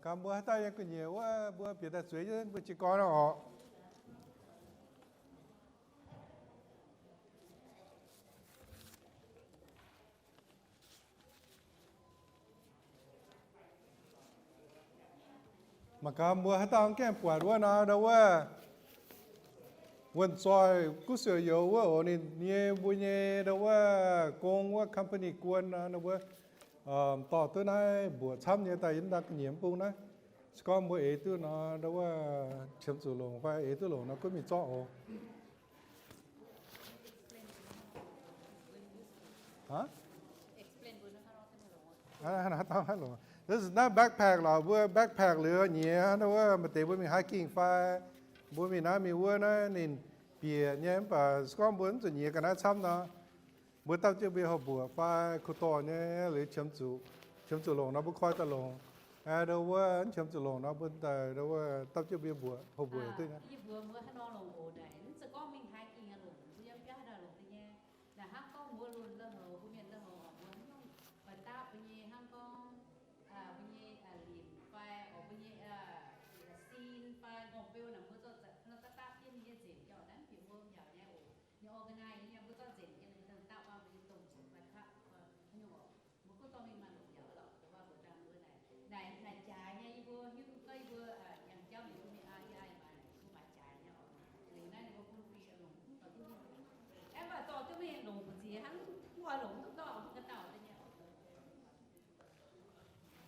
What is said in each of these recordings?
Gaax mbuo haaix dauh yiem ga'nyiec wuov, mbuo bieqc daaih zueiz jienv mbuo jiez gorn oc. Mangc gaax mbuo haaix dauh gaengh buatc wuov nor, ndau wuov wuonh zoih guv siouc youz wuov oc, ninh nyei mbuo nyei ndau wuov gong wuov company guon nor, ndau wuov dorh duqv naaiv mbuoqc camv nyei daaih yiem daaih ga'nyiec mv bung naaiv. Se gorngv mbuo eix duqv nor, ndau wuov qiemx zuqc longc fai eix duqv longc nor gunv mingh zorqv oc. This is naaiv backpack lorqc, mbuo backpack liuz nyiex, ndau wuov maaih deix mbuo mingh hiking fai mbuo mingh naaiv mingh wuov naaiv ninh bieqc nyei, mv baac se gorngv mbuo mv zuqc nyiex ga'naaiv camv nor, mbuo dapv jienv mbuo nyei houx mbuoqc fai kuv dorh nyei liuz qiemx zuqc, qiemx zuqc longc nor mbuo koi daaih longc. Ndau wuov mv qiemx zuqc longc nor mbuo daaih ndau wuov dapv jienv mbuo nyei mbuoqc, houx mbuoqc duqv nyei. Naaic hnangv gorngv mbuo lunc la'houc, mbuo mienh la'houc, mbuo nyungc, mbuo dapv mbuo nyei hnangv gorngv, mbuo nyei limc fai oc, mbuo nyei sin fai ngorc beu naaic, mbuo zorqv dapv dapv jienv mingh nyei nzengc jauv naaiv bieqc mbuo yaac nyei oc. Ninh organize nyei, mbuo zorqv nzengc nyei, mbuo daaih dapv wuov mbuo nyei domh ziouc fai kaqv, nyungc oc. Mbuo gunv dorh mingh maaih longc yaac lorqc, mbuo daaih mbuo daaih naaic, naaic jaaix nyei, yie mbuo hiuv duqv gorngv yie mbuo yangh jauv mingh mbuo mingh aa, yie aa, yie mbuo maaih jaaix nyei oc. Liuz naaiv ninh mbuo gunv fih longc, mv dorh duqv mingh. Aeqv, mv baac dorh duqv mingh longc mbu'ziex hnangv, mv haih longc mv dorh mv ga'dauh nyei oc.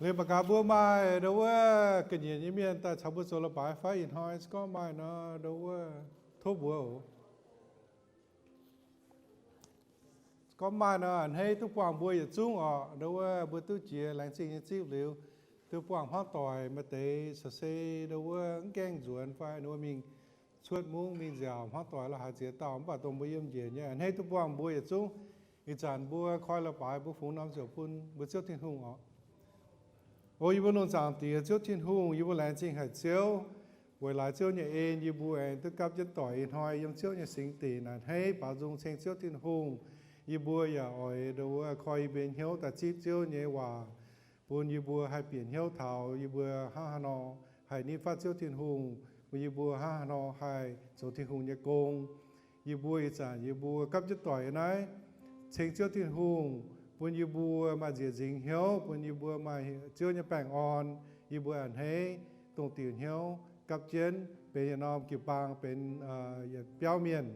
Liuz mangc gaax mbuo maaih ndau wuov ga'nyiec nyei mienh daaih caux mbuo zoux leiz-baaix fai ih hnoi se gorngv maaih nor, ndau wuov tov mbuox oc. Se gorngv maaih nor, a'hneiv duqv buangh mbuo yietc zungv oc. Ndau wuov mbuo duqv jiex laengz zingh nyei zipv liuz, duqv buangh hmuangv doic maaih deix caux se ndau wuov mv gaengh nzuonx fai ninh mbuo mingh cuotv mungv mingh nziaauc hmuangv doic la'haaix ziex dauh, mv baac dongh mbuo yiem njiec nyei, a'hneiv duqv buangh mbuo yietc zungv. Ih zanc mbuo koi leiz-baaix mbuo fungx norm ziouc bun mbuo Ziouv Tin-Hungh oc. O yie mbuo lungh zaangc Diex, Ziouv Tin-Hungh, yie mbuo laengz zingh haic Ziouv, weic laaix Ziouv nyei en yie mbuo aengx duqv gapv jienv doic ih hnoi yiem Ziouv nyei singx dinc. A'hneiv baaux nzung ceng Ziouv Tin-Hungh. Yie mbuo yaac oix ndau wuov koi yie mbuo nyei hnyouv daaih zipv Ziouv nyei waac, bun yie mbuo haih bieqc hnyouv taux yie mbuo hnangv haaix nor haih nitv fatv Ziouv Tin-Hungh, bun yie mbuo hnangv haaix nor haih zoux Tin-Hungh nyei gong. Yie mbuo ih zanc yie mbuo gapv jienv doic naaiv ceng Ziouv Tin-Hungh, bun yie mbuo maaih nzieqc nzingx hnyouv, bun yie mbuo maaih Ziouv nyei baengh orn. Yie mbuo a'hneiv dongh diuc hnyouv gapv jienv benx yietc norm jiu-baang, benx yietc biauv mienh.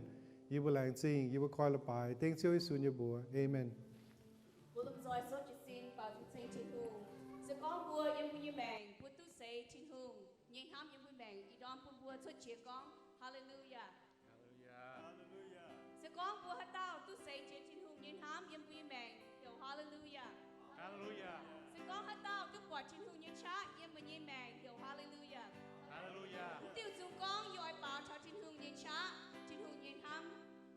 Yie mbuo laengz zingh, yie mbuo koi leiz-baaix dengv Ziouv Yesu nyei mbuox. Aamen. Mbuo lomh nzoih souv jiez sin baaux nzung ceng Tin-Hungh. Se gorngv mbuo yiem mbuo nyei maengc mbuo duqv seix Tin-Hungh nyei hnamv yiem mbuo maengc, ih ndorm bun mbuo cuotv jiex gorngv, Haleluyaa! Se gorngv mbuo haaix dauh duqv seix jiex Tin-Hungh nyei hnamv yiem mbuo nyei maengc, heuc Haleluyaa! Se gorngv haaix dauh duqv buatc Tin-Hungh nyei qaqv yiem meih nyei maengc, heuc Haleluyaa! Mv diuh nzung gorngv yie oix baaux taux Tin-Hungh nyei qaqv, Tin-Hungh nyei hnamv,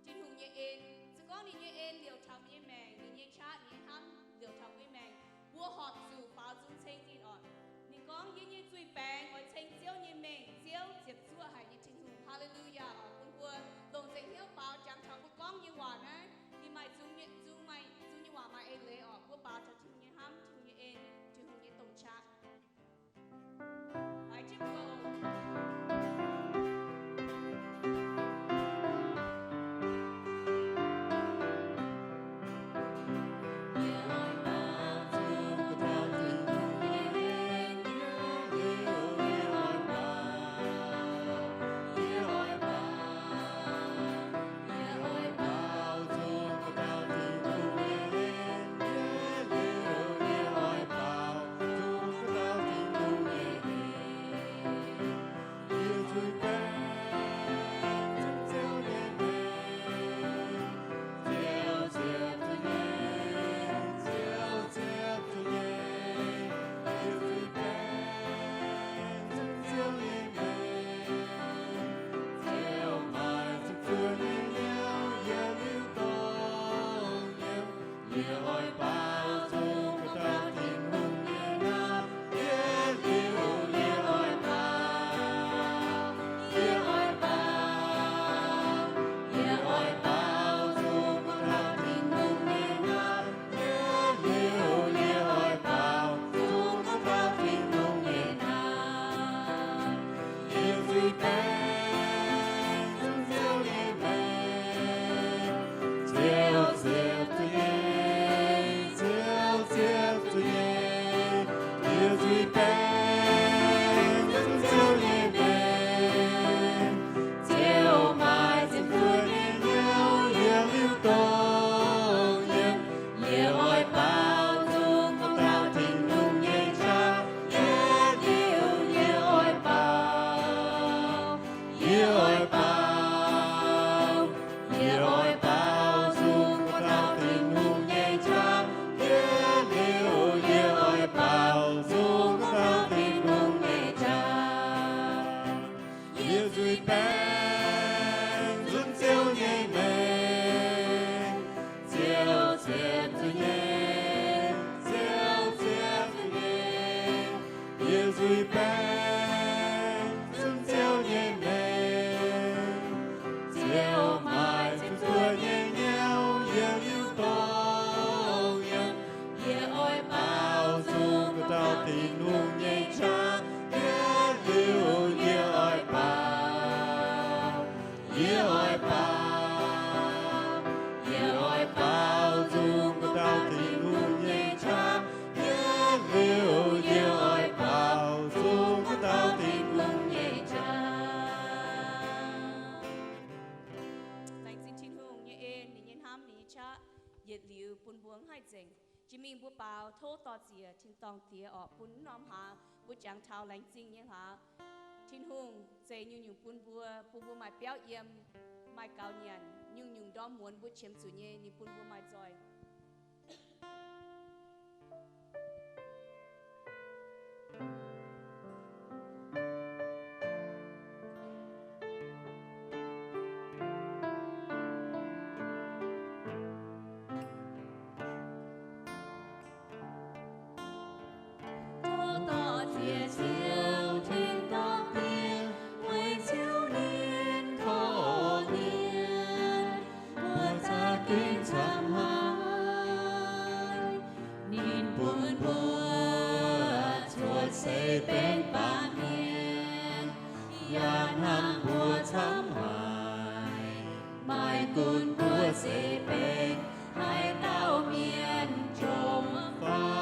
Tin-Hungh nyei en. Se gorngv ninh nyei en liouc taux meih nyei maengc, ninh nyei qaqv, ninh nyei hnamv liouc taux meih nyei maengc, mbuo horpc zuqc baaux nzung ceng ninh oc. Ninh gorngv, yie nyei zuiz-baengx oix ceng Ziouv nyei mengh, Ziouv ziepc zuoqv haic nyei Tin-Hungh. Haleluyaa oc. Bun mbuo longc nzengc hnyouv baaux jangx taux mbuo gorngv nyei waac naaiv, ninh maaih nzung nyei, nzung maaih nzung nyei waac maaih eix leiz oc. Mbuo baaux taux Tin-Hungh nyei hnamv, Tin-Hungh nyei en, Tin-Hungh nyei domh qaqv. Tov dor-ziec tin-dorngh Diex orqc, bun norm hlaax mbuo jangx taux laengz zingh nyei hlaax. Tin-Hungh zeix nyungc-nyungc bun mbuo, bun mbuo maaih biauv yiem, maaih gaux nyanc, nyungc-nyungc ndorm muonz mbuo qiemx zuqc nyei, ninh bun mbuo maaih nzoih. Tov dor-ziec Ziouv, tin-dorngh Diex, weic Ziouv ninh korv-lienh mbuo za'gengh camv haic. Ninh bun mbuo cuotv seix benx baamh mienh, yaac hnangv mbuo camv haic. Maaih gunv mbuo zeiv-fingx haaix dauh mienh jomc fai?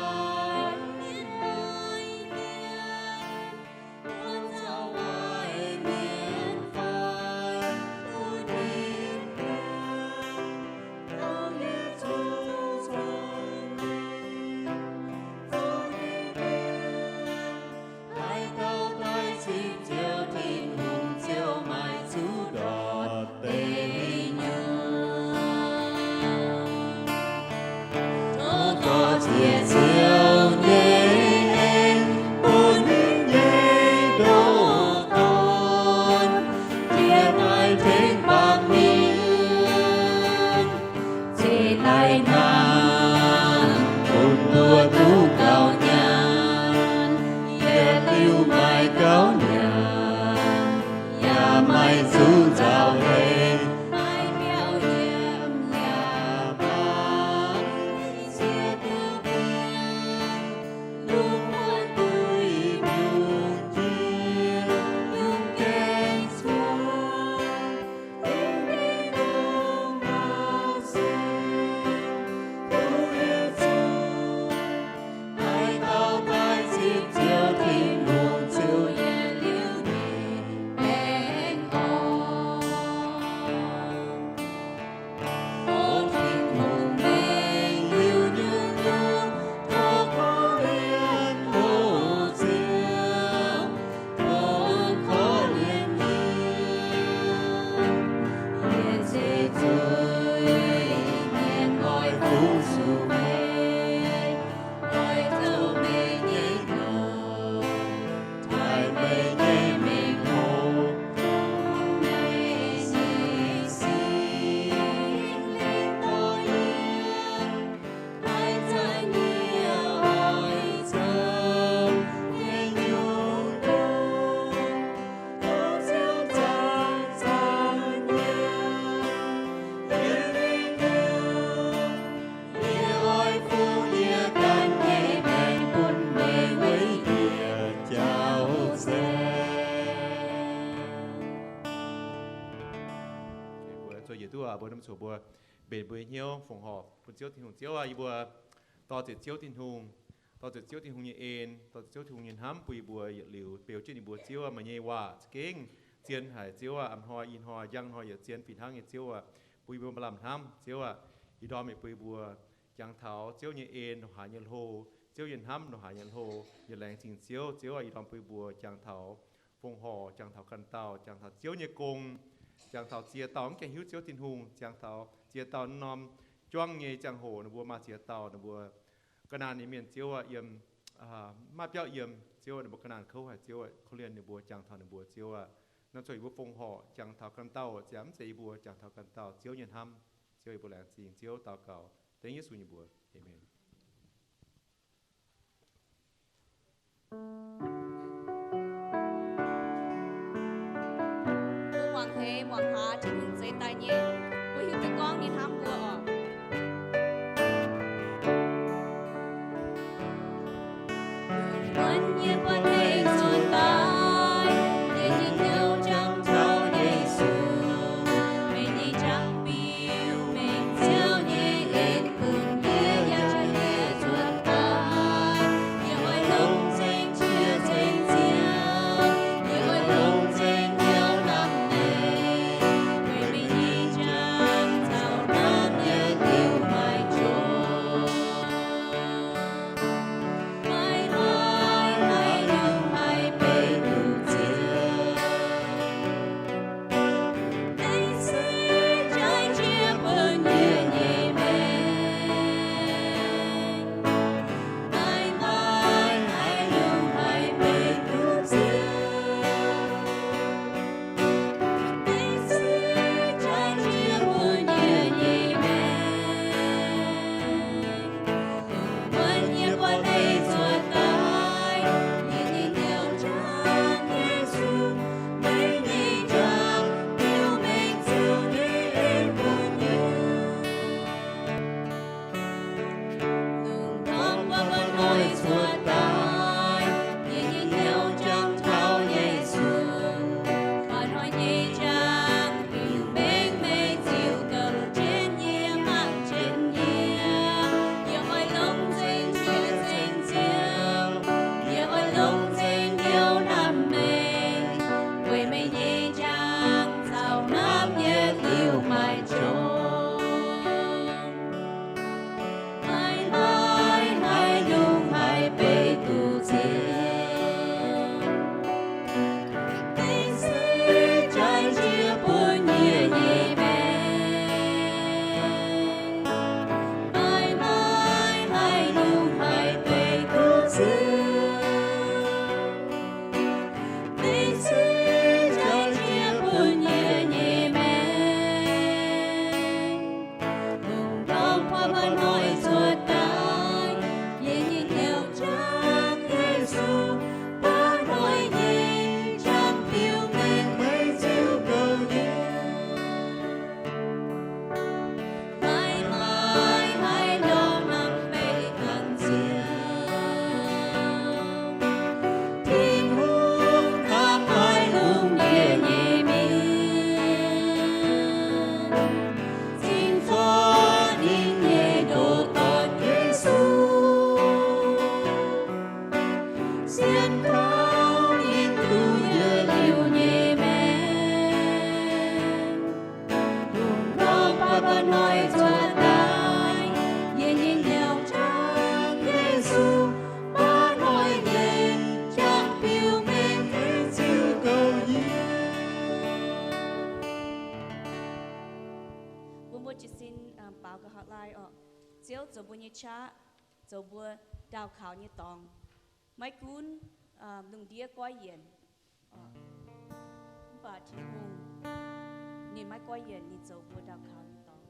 Haaix dauh daaih cipv Ziouv Tin-Hungh, Ziouv maaih zuqc ndortv deic nyungc. Tov dor-ziec Ziouv nyei en bun ninh nyei ndoqc dorn, jiex daaih tengx baamh mienh, ceix daaih hnangv bun mbuo duqv gaux nyanc, yietc liuz maaih gaux nyanc, yaac maaih zuqc nzauh heix, maaih biauv yiem, yaac maaih ziex diuh mienh, lungh muonz duih mbiungc jiex, yungz gaengh cuotv. Mbuo zoux yietc duqv aac, mbuo norm zuqc mbuo mbenc mbuo nyei hnyouv fongc horc bun Ziouv Tin-Hungh. Ziouv aac, yie mbuo dor-ziec Ziouv Tin-Hungh, dor-ziec Ziouv Tin-Hungh nyei en, dor-ziec Ziouv Tin-Hungh nyei hnamv bun yie mbuo yietc liuz beu jienv ninh mbuo. Ziouv aac, meih nyei waac za'gengh zien haic. Ziouv aac, a'hnoi, ih hnoi, njang hnoi yietc zien fih hnangv nyei. Ziouv aac, bun yie mbuo maaih lamh hnamv. Ziouv aac, ih ndorm meih bun yie mbuo jangx taux Ziouv nyei en ndongc haaix nyei hlo, Ziouv nyei hnamv ndongc haaix nyei hlo, yie laengz zingh Ziouv. Ziouv aac, ih ndorm bun yie mbuo jangx taux fongc horc, jangx taux ganh dauh, jangx taux Ziouv nyei gong, jangx taux ziex dauh mv gaengh hiuv Ziouv Tin-Hungh, jangx taux ziex dauh norm juangv nyei ziangh hoc ninh mbuo maaih ziex dauh ninh mbuo ga'naanh nyei mienh. Ziouv aac, yiem, maaih biauv yiem. Ziouv aac, ninh mbuo ga'naanh kouv haic. Ziouv aac, korv-lienh ninh mbuo, jangx taux ninh mbuo. Ziouv aac, norm zuqc yie mbuo fongc horc jangx taux ganh dauh, ziouc mv zeiz yie mbuo jangx taux ganh dauh. Ziouv nyei hnamv, Ziouv, yie mbuo laengz zingh Ziouv, daux gaux dengv Yesu nyei mbuox. Aamen. Mbuo muangx hleix muangx hlaax Tin-Hungh zeix daaih nyei, mbuo hiuv duqv gorngv ninh hnamv mbuo oc. Sienx kaux ninh duqv yietc liuz nyei maengc, dongh ndortv mba'hnoi cuotv daaih, yie nyei hnyouv jangx Yesu, mba'hnoi nyei jangx biux mengh tengx ziux gouv yie. Bun mbuo jiez sin baaux ga'haav laai oc. Ziouv zoux mbuo nyei qaqv, zoux mbuo ndaauh kaux nyei dorngx. Maiv gunv lungh ndiev goiv yienc, mv baac Tin-Hungh ninh maiv goiv yienc, ninh zoux mbuo ndaauh kaux nyei dorngx.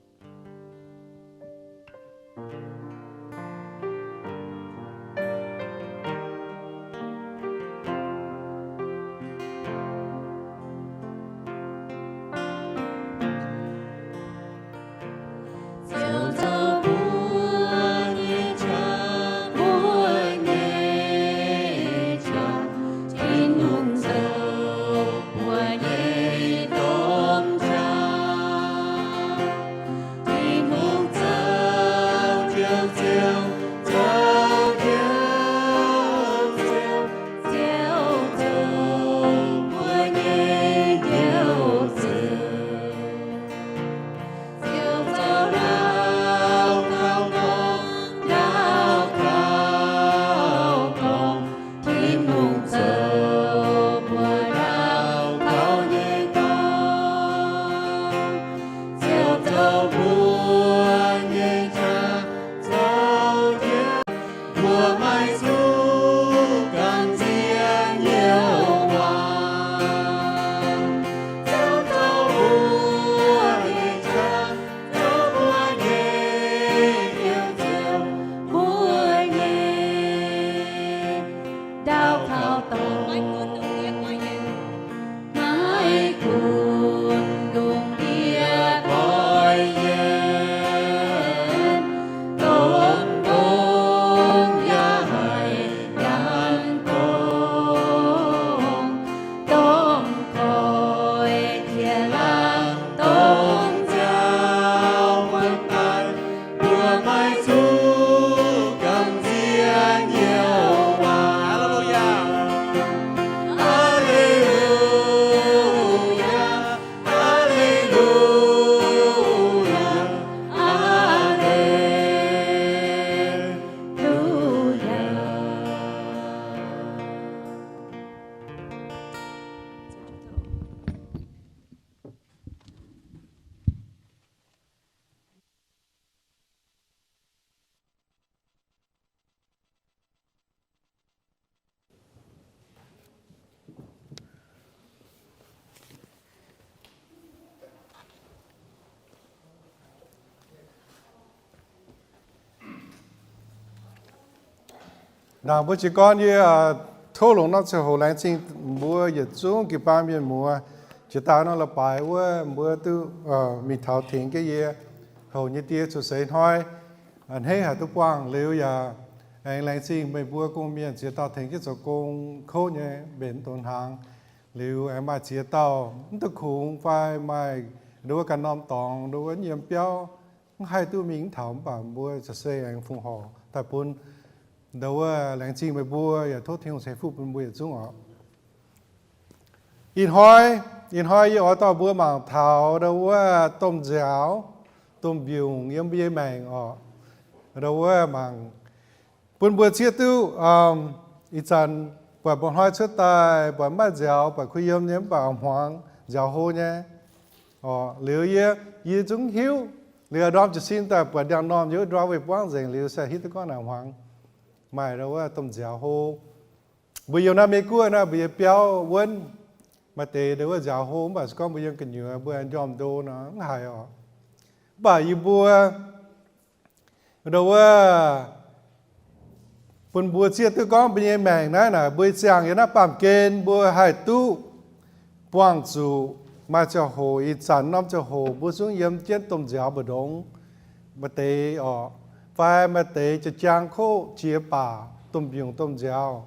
Ziouv zoux mbuo nyei qaqv, mbuo nyei qaqv. Tin-Hungh zoux mbuo nyei domh qaqv. Tin-Hungh zoux Ziouv, Ziouv zoux Ziouv, Ziouv zoux mbuo nyei Ziouv. Ziouv zoux ndaauh kaux dorngx, ndaauh kaux dorngx. Tin-Hungh zoux mbuo ndaauh kaux nyei dorngx. Ziouv zoux mbuo nyei qaqv, zoux Ziouv, mbuo maiv zuqc gamh nziex nyei waac. Ziouv zoux mbuo nyei qaqv, zoux mbuo nyei Ziouv, mbuo nyei ndaauh kaux dorngx. Maiv gunv lungh ndiev goiv yienc, maiv gunv lungh ndiev goiv yienc, dongh dongh yaac haih nyanc dongh, dongh koiv jiex laangz dongh nziaaux buonv daaih, mbuo maiv zuqc gamh nziex nyei waac. Aa^le^lu^yaa, aa^le^lu^yaa, aa^le^lu^yaa. Naaic mbuo jiez gorn yie tov longc norm ziangh hoc laengz zingh mbuo yietc zungv jiu-baang mienh muoz, jiex daaih nor la'baix wuov mbuo duqv mingh taux tengx jienv yie hoc nyei die cuotv seix hnoi, a'hneiv haic duqv buangh liuz yaac aengx laengz zingh meih mbuo gong mienh ziex dauh tengx jienv zoux gong kouv nyei mbenc donx hnaangx. Liuz aengx maaih ziex dauh mv duqv kungx fai maaih nduov ganh norm dorngx nduov yiem biauv mv haih duqv mingh mv taux, mv baac mbuo za'gengh aengx fongc horc daaih bun. Nduov laengz zingh meih mbuo yaac tov Tin-Hungh ceix fuqv bun mbuo yietc zungv oc. Ih hnoi, ih hnoi yie oix dorh mbuo mangc taux nduov wuov domh nziaaux, domh mbiungc yiem mbuo nyei maengc oc. Nduov wuov mangc bun mbuo zieqv duqv ih zanc buatc mba'hnoi cuotv daaih buatc maiv nziaaux, buatc kuh yiem nyei mv baac hmuangx nziaaux hlo nyei. Liuz yie, yie zungv hiuv liuz ndorm jiez sin daaih buatc ndiangx-normh yiem wuov ndorm weih buangv nzengc liuz se hiuv duqv gorngv naaic hmuangx maaih nduov wuov domh nziaaux hlo. Mbuo yiem naaiv Meiv Guoqv naaiv mbuo nyei biauv wuonv maaih deix nduov wuov nziaaux hlo, mv baac se gorngv mbuo yiem gu'nyuoz mbuo njormh ndo nor mv haiz oc. Mv baac yie mbuo nduov wuov bun mbuo zieqv duqv gorngv mbuo nyei maengc naaiv naaic mbuo ziangh yiem naaiv baamh gen mbuo haih duqv buangh zuqc maaih ziangh hoc, ih zanc norm ziangh hoc mbuo zungv yiem jienv domh nziaaux mbu'ndongx maaih deix oc, fai maaih deix jaa-jang kov jiex baac domh mbiungc domh nziaaux,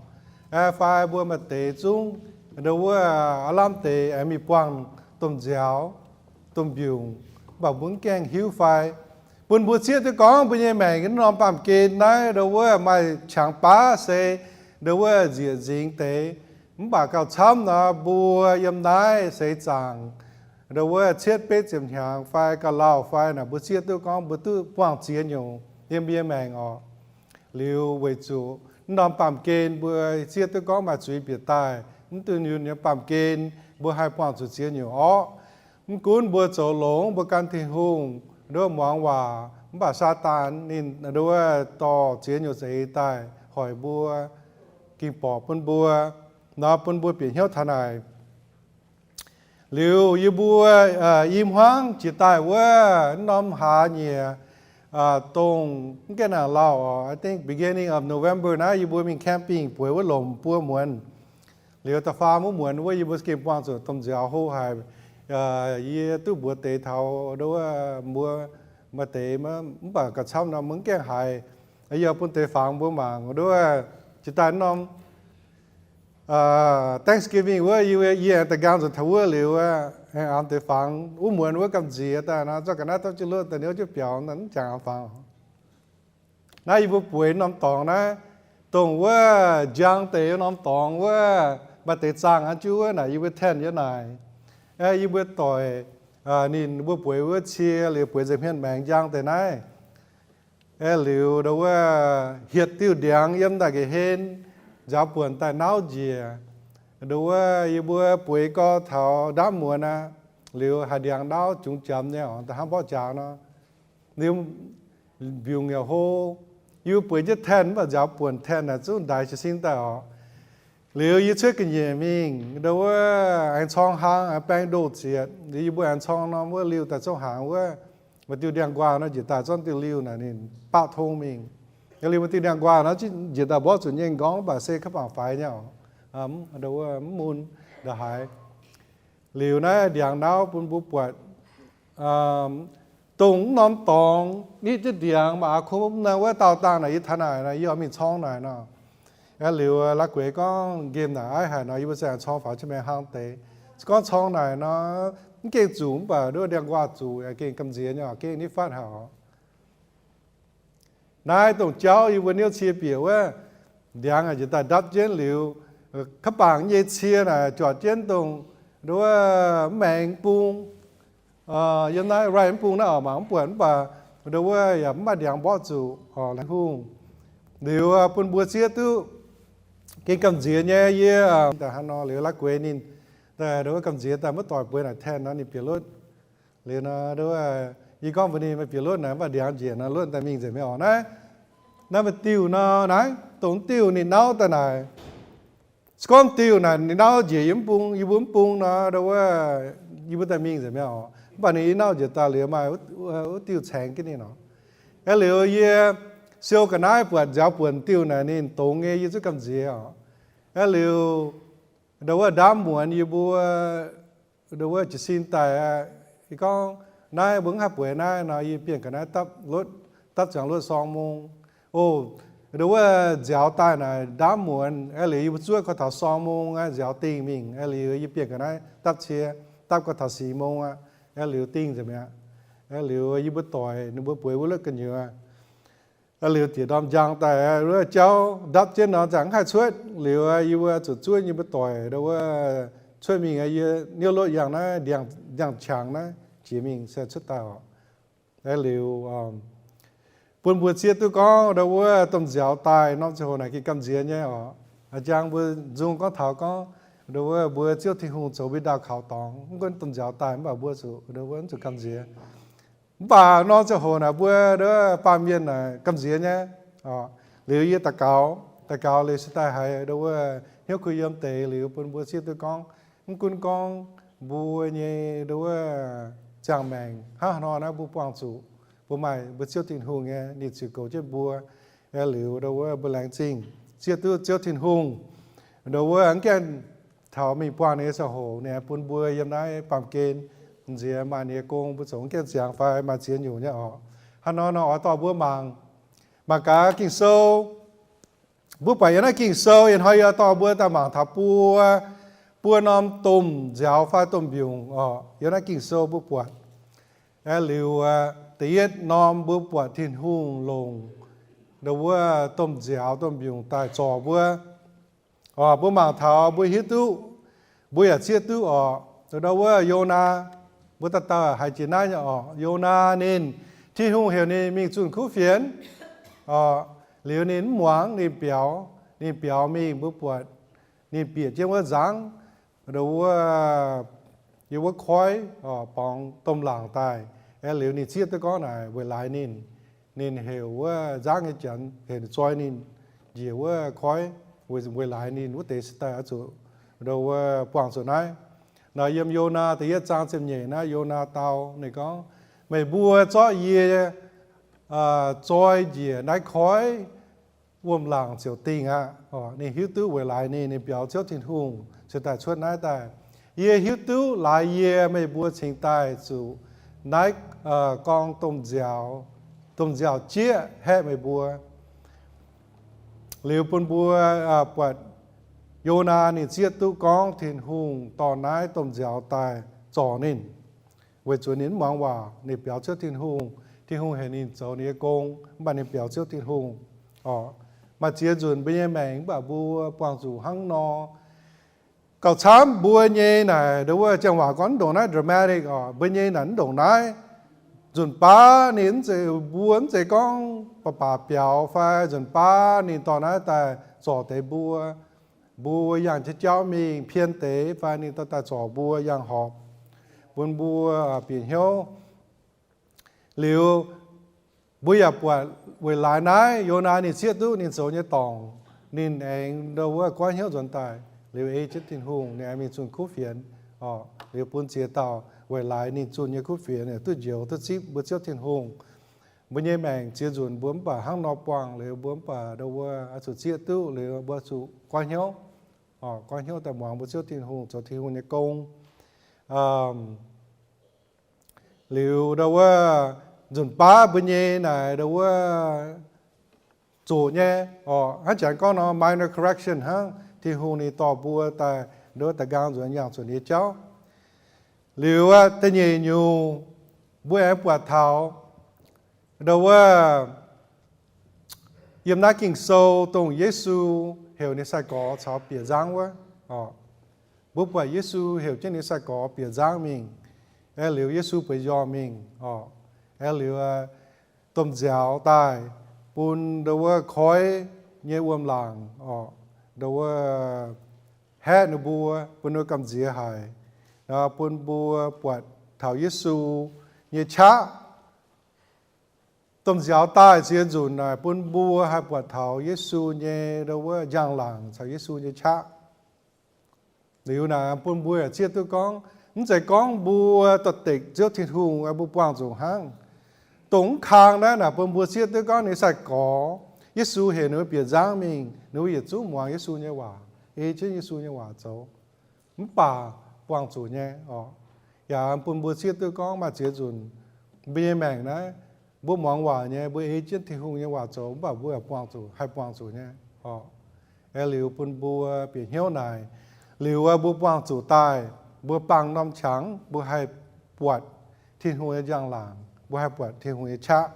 fai mbuo maaih deix zungv nduov wuov aav lamh deix aengx mingh buangh domh nziaaux, domh mbiungc, mv baac mbuo mv gaengh hiuv fai. Bun mbuo zieqv duqv gorngv mbuo nyei maengc norm baamh gen naaiv nduov wuov maaih qangx baav se ndau wuov nzieqc nzingx deix. Mv baac gauh camv nor mbuo yiem naaiv seix zaangc ndau wuov cietv betv ziepc hnyangx fai gauh lauh fai naaic, mbuo zieqv duqv gorngv mbuo duqv buangh ziex nyungc yiem yie maengc orqc. Liuz weic zuqc mv norm baamh gen mbuo zieqv duqv gorngv maaih zuiz bieqc daaih, mv dunh yunh nyei baamh gen mbuo haih buangh zuqc ziex nyungc orqv. Mv gunv mbuo zoux longx, mbuo gan Tin-Hungh ndau wuov muangx waac, mv baac Saadaan ninh ndau wuov dorh ziex nyungc za'eix daaih hoic mbuo, ging borqc bun mbuo, nor bun mbuo bieqc hnyouv taux naaic. Liuz yie mbuo i hmuangv jiex daaih wuov norm hlaax nyieqc, dongh mv gaengh nangc lauh orqc, I think beginning of November naaiv yie mbuo mingh camping bueix wuov lomc buo muonz. Liuz da'faam wuov muonz wuov yie mbuo gengh buangh zuqc domh nziaaux hlo haic. Yie duqv mbuox deix taux ndau wuov mbuo maaih deix mv baac gauh camv nor mv gaengh haiz, yie bun deix fangx mbuo mangc ndau wuov jiex daaih norm Thanksgiving wuov yie, yie aengx da'nqaang nzuonx taux wuov liuz, aengx deix fangx wuov muonz wuov gamh nziex daaih nor, zorqv ga'naaiv dapv jienv lotv daaih niouv jienv biaux, mv jangx fangx. Naaiv yie mbuo bueix norm dorngx naaiv, dongh wuov njang deix norm dorngx wuov, maaih deix zaangh aqv juv wuov naaic yie mbuo tent yiem naaic. Yie mbuo doic ninh mbuo bueix wuov cie liuz bueix nza'hmien maengx njang deix naaiv. Aeqv, liuz ndau wuov hietc diuh ndiangx yiem daaih ga'hlen, nziaaux buonc daaih nauv njiec. Ndau wuov yie mbuo bueix gau taux ndaamv muonz aqv, liuz haaix ndiangx nauv jungx jamx nyei oc, da'hnangv mborqv jaax nor. Liuz mbiungc yaac hlo, yie mbuo bueix jienv tent mv baac nziaaux buonc tent naaic zungv ndaix jiez sin daaih oc. Liuz yie cuotv ga'nyiec mingh ndau wuov aengx corng hlang aengx baeng ndoh zietc, liuz yie mbuo aengx corng norm wuov liuh daaih zungv hnaangx wuov, maaih diuh ndiangx-nquaah nor njiec daaih zorqv diuh liuh naaic ninh baauh tong mingh. Liuz maaih diuh ndiangx-nquaah nor njiec daaih mborqv zuqc nyei nqorngv, mv baac se kaav bangc faix nyei oc, ndau wuov mv mun ndongc haaix. Liuz naaiv ndiangx nauv bun mbuo buatc, dongh mv norm dorngx nitv jienv ndiangx maaih aqv, kungx mv naaic wuov daauh dangh naaic yie taux naaic nor, yie oix mingh corng naaic nor. Aeqv, liuz la'guaix gorngv nqemh naaic aiv haic nor, yie mbuo se aengx corng faaux jienv maengx hlang deix. Se gorngv corng naaic nor, mv gengh zuqc, mv baac ndau wuov ndiangx-nquaah zuqc, gengh gamh nziex nyei oc, gengh nitv fatv haic oc. Naaiv dongh jauv yie mbuo niouv cie bieqc wuov, ndiangx aac njiec daaih ndapv jienv liuz, kaav bangc nyei cie naaic juatc jienv dongh ndau wuov mv maengx bung, yiem naaiv right mv bung naaiv oc, mangc mv buatc mv baac ndau wuov yaac mv maaih ndiangx mborqv zuqc oc, laengz Tin-Hungh. Liuz bun mbuo zieqv duqv gengh gamh nziex nyei. Yie daaih hnangv nor liuz la'guaix ninh, ndau wuov gamh nziex daaih maiv doic bueix naaic tent nor ninh bieqc lotv. Liuz nor ndau wuov yie gorngv mbuox ninh, meih bieqc lotv naaic mv baac ndiangx njiec nor lotv daaih mingh nzengc mi'aqv oc. Naaiv, naaiv maaih diuh nor naaiv, dongh diuh ninh nauv daaih naaic. Se gorngv diuh naaic ninh nauv njiec yie mv bung, yie mbuo mv bung nor, ndau wuov yie mbuo daaih mingh nzengc mi'aqv oc. Mv baac ninh i nauv njiec daaih liuz maaih wuov diuh caengx jienv ninh oc. Aeqv, liuz yie siou ga'naaiv buatc nziaaux buonc diuh naaic ninh dongz nyei, yie zungv gamh nziex oc. Aeqv, liuz ndau wuov ndaamv muonz yie mbuo ndau wuov jiez sin daaih, yie gorngv naaiv mbuo mv haih bueix naaiv nor, yie bienh ga'naaiv dapv lotv, dapv ziangx lotv sorng mung. O, ndau wuov nziaaux daaih naaic ndaamv muonz, aeqv, liuz yie mbuo zuov gorx taux sorng mung aqv, nziaaux dingh mingh. Aeqv, liuz yie bienh ga'naaiv dapv cie, dapv gorx taux sic mung aqv. Aeqv, liuz dingh nzengc mi'aqv. Aeqv, liuz yie mbuo doic ninh mbuo bueix wuov lotv gu'nyuoz. Aeqv, liuz diex ndorm njang daaih, wuov jauv ndapv jienv nor, zangc mv haih cuotv. Liuz yie mbuo zuqc zuov yie mbuo doic ndau wuov cuotv mingh. Yie niouv lotv yangh naaiv, yangh qangx naaiv jiex mingh se cuotv daaih oc. Aeqv, liuz bun mbuo zieqv duqv gorngv ndau wuov domh nziaaux daaih norm ziangh hoc naaic gengh gamh nziex nyei oc. A'jang mbuo nzung gorngv taux gorngv ndau wuov mbuo Ziouv Tin-Hungh zoux mbuo ndau kaux dorngx, mv gunv domh nziaaux daaih mv baac mbuo zuqc ndau wuov mv zuqc gamh nziex. Mv baac norm ziangh hoc naaic mbuo ndau wuov baamh mienh naaic gamh nziex nyei. Liuz yie daux gaux, daux gaux liuz se daaih haiz ndau wuov hnyouv kuh yiem deix liuz bun mbuo zieqv duqv gorngv, mv gunv gorngv mbuo nyei ndau wuov ziangh maengc hnangv haaix nor naaiv mbuo buangh zuqc, mbuo maaih mbuo Ziouv Tin-Hungh nyei ninh ziux goux jienv mbuo. Aeqv, liuz ndau wuov mbuo laengz zingh zieqv duqv Ziouv Tin-Hungh. Ndau wuov mv gaengh taux mingh buangh ninh nyei ziangh hoc ninh bun mbuo yiem naaiv baamh gen nziex maaih ninh nyei gong, mbuo zoux mv gaengh ziangx fai maaih ziex nyungc nyei oc. Hnangv nor nor oix dorh mbuo mangc, mangc gaax Ging-Sou. Mbuo buatc yiem naaiv Ging-Sou ih hnoi yie dorh mbuo daaih mangc taux buo, buo norm domh nziaaux fai domh mbiungc oc. Yiem naaiv Ging-Sou mbuo buatc, aeqv, liuz da'yietv norm mbuo buatc Tin-Hungh longc ndau wuov domh nziaaux domh mbiungc daaih zorc mbuo. Mbuo mangc taux mbuo hiuv duqv, mbuo yaac zieqv duqv orqc. Ndau wuov Yonaa, mbuo dauh dauh haiz jiex naaiv nyei orqc. Yonaa ninh, Tin-Hungh heuc ninh mingh zunh kuv fienx, liuz ninh mv muangx, ninh biaux, ninh biaux mingh mbuo buatc ninh bieqc jienv wuov nzangv, ndau wuov, yiem wuov koiv, borngz domh laangc daaih. Aeqv, liuz ninh zieqv duqv gorngv naaic weic laaix ninh, ninh heuc wuov nzangv nyei janx heuc ninh zoi ninh njiec wuov koiv, weic laaix ninh wuov deix se daaih oix zuqc ndau wuov buangh zuqc naaiv. Naaiv yiem Yonaa da'yietv zaang ziepc nyeic naaiv, Yonaa dau ninh gorngv, Meih mbuo zorqv yie zoi njiec naaiv koiv, wuom-laangc ziouc dingh aqv. Ninh hiuv duqv weic laaix ninh, ninh biaux Ziouv Tin-Hungh cingx daaih cuotv naaiv daaih. Yie hiuv duqv laaix yie meih mbuo cingx daaih zuqc naaiv gorngv domh nziaaux, domh nziaaux-jieqv haeqv meih mbuo. Liuz bun mbuo buatc Yonaa ninh zieqv duqv gorngv Tin-Hungh dorh naaiv domh nziaaux daaih zorc ninh, weic zuqc ninh mv muangx waac, ninh biaux Ziouv Tin-Hungh. Tin-Hungh heuc ninh zoux ninh nyei gong, mv baac ninh biaux Ziouv Tin-Hungh. Maaih ziex nzunc mbuo nyei maengc mv baac mbuo buangh zuqc hnangv nor. Gauh camv mbuo nyei naaic ndau wuov, janx waac gorngv ndongc naaiv dramatic orqc, mbuo nyei naaic ndongc naaiv. Nzunc baav ninh mv zeiz, mbuo mv zeiz gorngv baac baac biaux fai nzunc baav ninh dorh naaiv daaih zorc deix mbuo. Mbuo yangh jauv mingh pien deix fai ninh dorh daaih zorc mbuo yangh horpc, bun mbuo bieqc hnyouv. Liuz mbuo yaac buatc weic laaix naaiv Yonaa ninh zieqv duqv ninh zoux nyei dorngc, ninh aengx ndau wuov goiv hnyouv nzuonx daaih, liuz ei jienv Tin-Hungh ninh aengx mingh zunh kuv fienx. Liuz bun ziex dauh weic laaix ninh zunh nyei kuv fienx duqv njoux duqv zipv mbuo Ziouv Tin-Hungh. Mbuo nyei maengc ziex nzunc mbuo mv baac hnangv nor buangh, liuz mbuo mv baac ndau wuov oix zuqc zieqv duqv, liuz mbuo zuqc goiv hnyouv, goiv hnyouv daaih muangx mbuo Ziouv Tin-Hungh, zoux Tin-Hungh nyei gong. Liuz ndau wuov nzunc baav mbuo nyei naaic ndau wuov zoqc nyei orqc, hnangv janx gorngv nor minor correction hnangv, Tin-Hungh ninh dorh mbuo daaih ndau wuov da'nqaang nzuonx yangh zuqc nyei jauv. Liuz da'nyeic nyungc mbuo aengx buatc taux ndau wuov yiem naaiv Ging-Sou dongh Yesu heuc ninh sai-gorx caux bieqc nzangv wuov. Mbuo buatc Yesu heuc jienv ninh sai-gorx bieqc nzangv mingh, aeqv, liuz Yesu bueix njormh mingh orqc, aeqv, liuz domh nziaaux daaih bun ndau wuov koiv nyei wuom-laangc orqc, ndau wuov haeqv ninh mbuo, bun ninh mbuo gamh nziex haic, bun mbuo buatc taux Yesu nyei qaqv. Domh nziaaux daaih ziex nzunc naaic bun mbuo haih buatc taux Yesu nyei ndau wuov njang-laangc caux Yesu nyei qaqv. Liuz naaic bun mbuo yaac zieqv duqv gorngv, mv zeiz gorngv mbuo dorh dekc Ziouv Tin-Hungh mbuo buangh zuqc hnangv. Dongh mv kang naaiv naaic bun mbuo zieqv duqv gorngv ninh sai-gorx, Yesu heuc ninh mbuo bieqc nzangv mingh, ninh mbuo yietc zungv muangx Yesu nyei waac, ei jienv Yesu nyei waac zoux, mv baac buangh zuqc nyei orqc. Yaac bun mbuo zieqv duqv gorngv maaih ziex nzunc mbuo nyei maengc naaiv, mbuo muangx waac nyei, mbuo ei jienv Tin-Hungh nyei waac zoux, mv baac mbuo yaac buangh zuqc, haih buangh zuqc nyei orqc. Aeqv, liuz bun mbuo bieqc hnyouv naaic, liuz mbuo buangh zuqc daaih, mbuo baamh norm qangx mbuo haih buatc Tin-Hungh nyei njang-laangc, mbuo haih buatc Tin-Hungh nyei qaqv.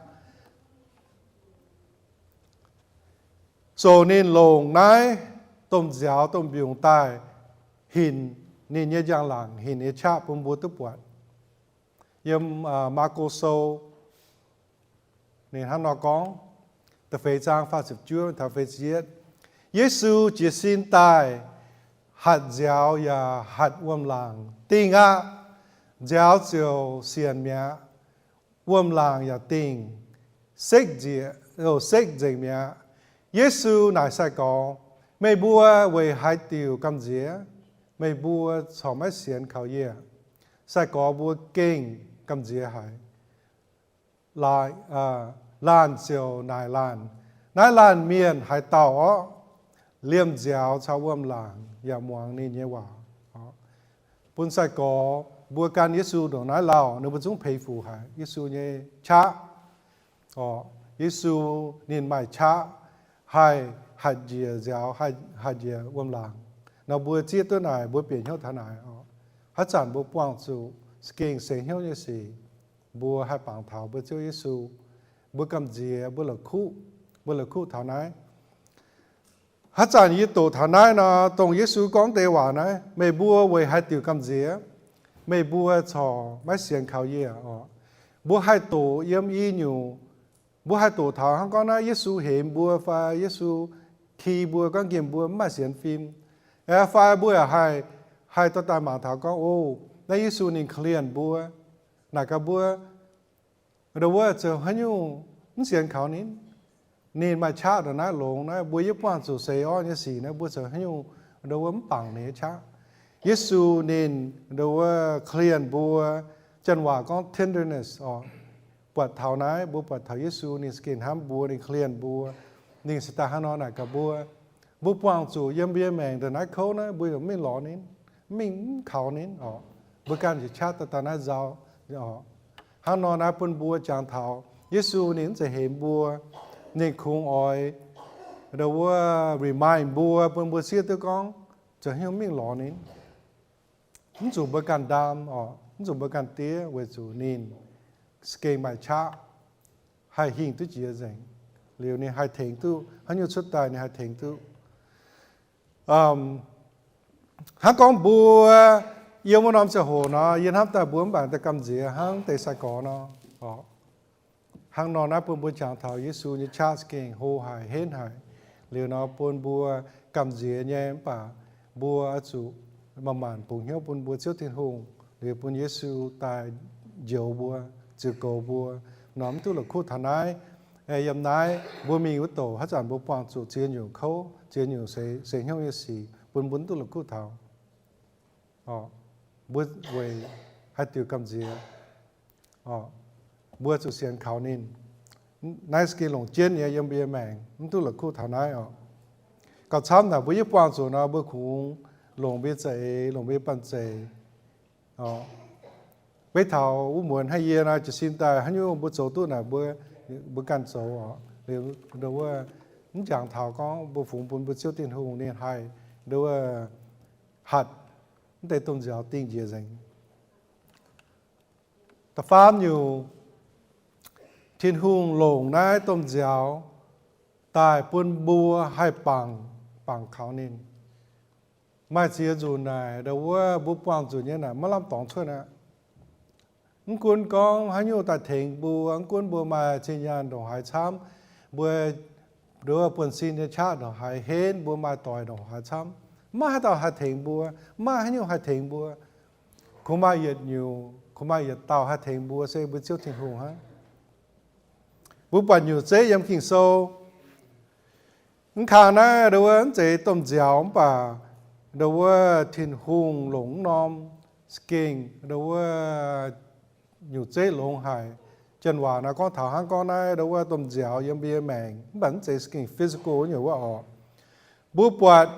So ninh longc naaiv domh nziaaux domh mbiungc daaih hinc ninh nyei njang-laangc, hinc nyei qaqv bun mbuo duqv buatc. Yiem Maako Sou ninh hnangv nor gorngv, da'feix zaang faah ziepc juov taux feix ziepc yietv, Yesu jiez sin daaih, hatc nziaaux yaac hatc wuom-laangc, Dingh aqv. Nziaaux ziouc sienc mi'aqv. Wuom-laangc yaac dingh, sekv nzengc mi'aqv. Yesu naaic sai-gorx, Meih mbuo weic haaix diuc gamh nziex? Meih mbuo corc maiv sienx kaux yie. Sai-gorx mbuo gengh gamh nziex haic. Laanh ziouc naaic laanh, Naaiv laanh mienh haaix dauh orqv? Liemh nziaaux caux wuom-laangc yaac muangx ninh nyei waac. Bun sai-gorx mbuo gan Yesu ndongc naaiv lauh, ninh mbuo zungv peix fuc haic Yesu nyei qaqv. Yesu ninh maaih qaqv haih hatc njiec nziaaux, hatc njiec wuom-laangc. Nor mbuo zieqv duqv naaic, mbuo bieqc hnyouv taux naaic, haaix zanc mbuo buangh zuqc za'gengh seix hnyouv nyei sic, mbuo haih bangc taux mbuo Ziouv Yesu. Mbuo gamh nziex, mbuo la'kuqv, mbuo la'kuqv taux naaiv. Haaix zanc yie doqc taux naaiv nor, dongh Yesu gorngv deix waac naaiv, meih mbuo weic haaix diuc gamh nziex? Meih mbuo corc maiv sienx kaux yie oc. Mbuo haih doqc yiem i nyungc, mbuo haih doqc taux hnangv gorngv naaiv Yesu hemx mbuo fai Yesu ki mbuo, gorngv nqemh mbuo mv maaih sienx fim. Fai mbuo yaac haih, haih dorh daaih mangc taux gorngv, o, naaiv Yesu ninh korv-lienh mbuo, naaic gaax mbuo, ndo wuov zoux haaix nyungc mv sienx kaux ninh. Ninh maaih qaqv ndongc naaiv longx naaiv, mbuo yie buangh zuqc seix orqv nyei sic naaiv, mbuo zoux haaix nyungc ndo wuov mv bangc ninh nyei qaqv. Yesu ninh ndo wuov korv-lienh mbuo, janx waac gorngv tenderness oc. Buatc taux naaiv, mbuo buatc taux Yesu ninh za'gengh hnamv mbuo, ninh korv-lienh mbuo, ninh se daaih hnangv nor naaic gaax mbuo. Mbuo buangh zuqc yiem mbuo nyei maengc ndongc naaiv kouv naaiv, mbuo yaac mv mingh lorz ninh, mv mingh mv kaux ninh oc. Mbuo ganh njiec qaqv daaih daaih naaiv nzauh oc. Hnangv nor naaiv bun mbuo jangx taux Yesu ninh mv zeiz hemx mbuo, ninh kungx oix ndo wuov remind mbuo, bun mbuo siev duqv gorngv zoux haaix nyungc mv mingh lorz ninh. Mv zuqc mbuo ganh ndaam oc, mv zuqc mbuo ganh diev, weic zuqc ninh za'gengh maaih qaqv haih hingh duqv jiex nzengc. Liuz ninh haih tengx duqv, haaix nyungc cuotv daaih ninh haih tengx duqv. Hnangv gorngv mbuo yiem wuov norm ziangh hoc nor, yie hnamv daaih mbuo mv baac daaih gamh nziex hnangv deix sai-gorx nor. Hnangv nor naaiv bun mbuo jangx taux Yesu nyei qaqv za'gengh hlo haic, henv haic. Liuz nor bun mbuo gamh nziex nyei mv baac mbuo oix zuqc manc-manc bungx hnyouv bun mbuo Ziouv Tin-Hungh, liuz bun Yesu daaih njoux mbuo, ziux goux mbuo, nor mv duqv la'kuqv taux naaiv. Yiem naaiv mbuo mingh wuov douc haaix zanc mbuo buangh zuqc ziex nyungc kouv, ziex nyungc seix hnyouv nyei sic, bun mbuo mv duqv la'kuqv taux. Mbuo weic haaix diuc gamh nziex, mbuo zuqc sienx kaux ninh. Naaiv za'gengh longc jienv nyei yiem mbuo nyei maengc, mv duqv la'kuqv taux naaiv oc. Gauh camv naaic mbuo yie buangh zuqc nor, mbuo kungx longc mbuo nyei za'eix, longc mbuo nyei banh zeic. Beiv taux wuov muonz hnangv yie nor, jiez sin daaih haaix nyungc mbuo zoux duqv naaic mbuo, mbuo ganh zoux oc. Liuz ndo wuov, mv jangx taux gorngv mbuo fungx bun mbuo Ziouv Tin-Hungh ninh haih ndo wuov hatc mv deix domh nziaaux dingh njiec nzengc. Da'faam nyungc, Tin-Hungh longc naaiv domh nziaaux daaih bun mbuo haih bangc, bangc kaux ninh. Maaih ziex nzunc naaic ndo wuov mbuo buangh nzunc nyei naaic maiv lamh dorngx cuotv aqv. Mv gunv gorngv haaix nyungc daaih tengx mbuo, mv gunv mbuo maaih zinh nyaanh ndongc haaix camv, mbuo ndo wuov buonv-sin nyei qaqv ndongc haaix henv, mbuo maaih doic ndongc haaix camv, maiv maaih haaix dauh haih tengx mbuo, maiv maaih haaix nyungc haih tengx mbuo. Kungx maaih yietc nyungc, kungx maaih yietc dauh haih tengx mbuo, se mbuo Ziouv Tin-Hungh hnangv. Mbuo buatc nyutc zeiv yiem Ging-Sou, mv kang naaiv ndo wuov mv zeiz domh nziaaux mv baac ndo wuov Tin-Hungh longc mv norm za'gengh ndo wuov nyutc zeiv longx haic. Janx waac naaiv gorngv taux hnangv gorngv naaiv ndo wuov domh nziaaux yiem mbuo nyei maengc mv baac mv zeiz za'gengh physical nyei wuov oc. Mbuo buatc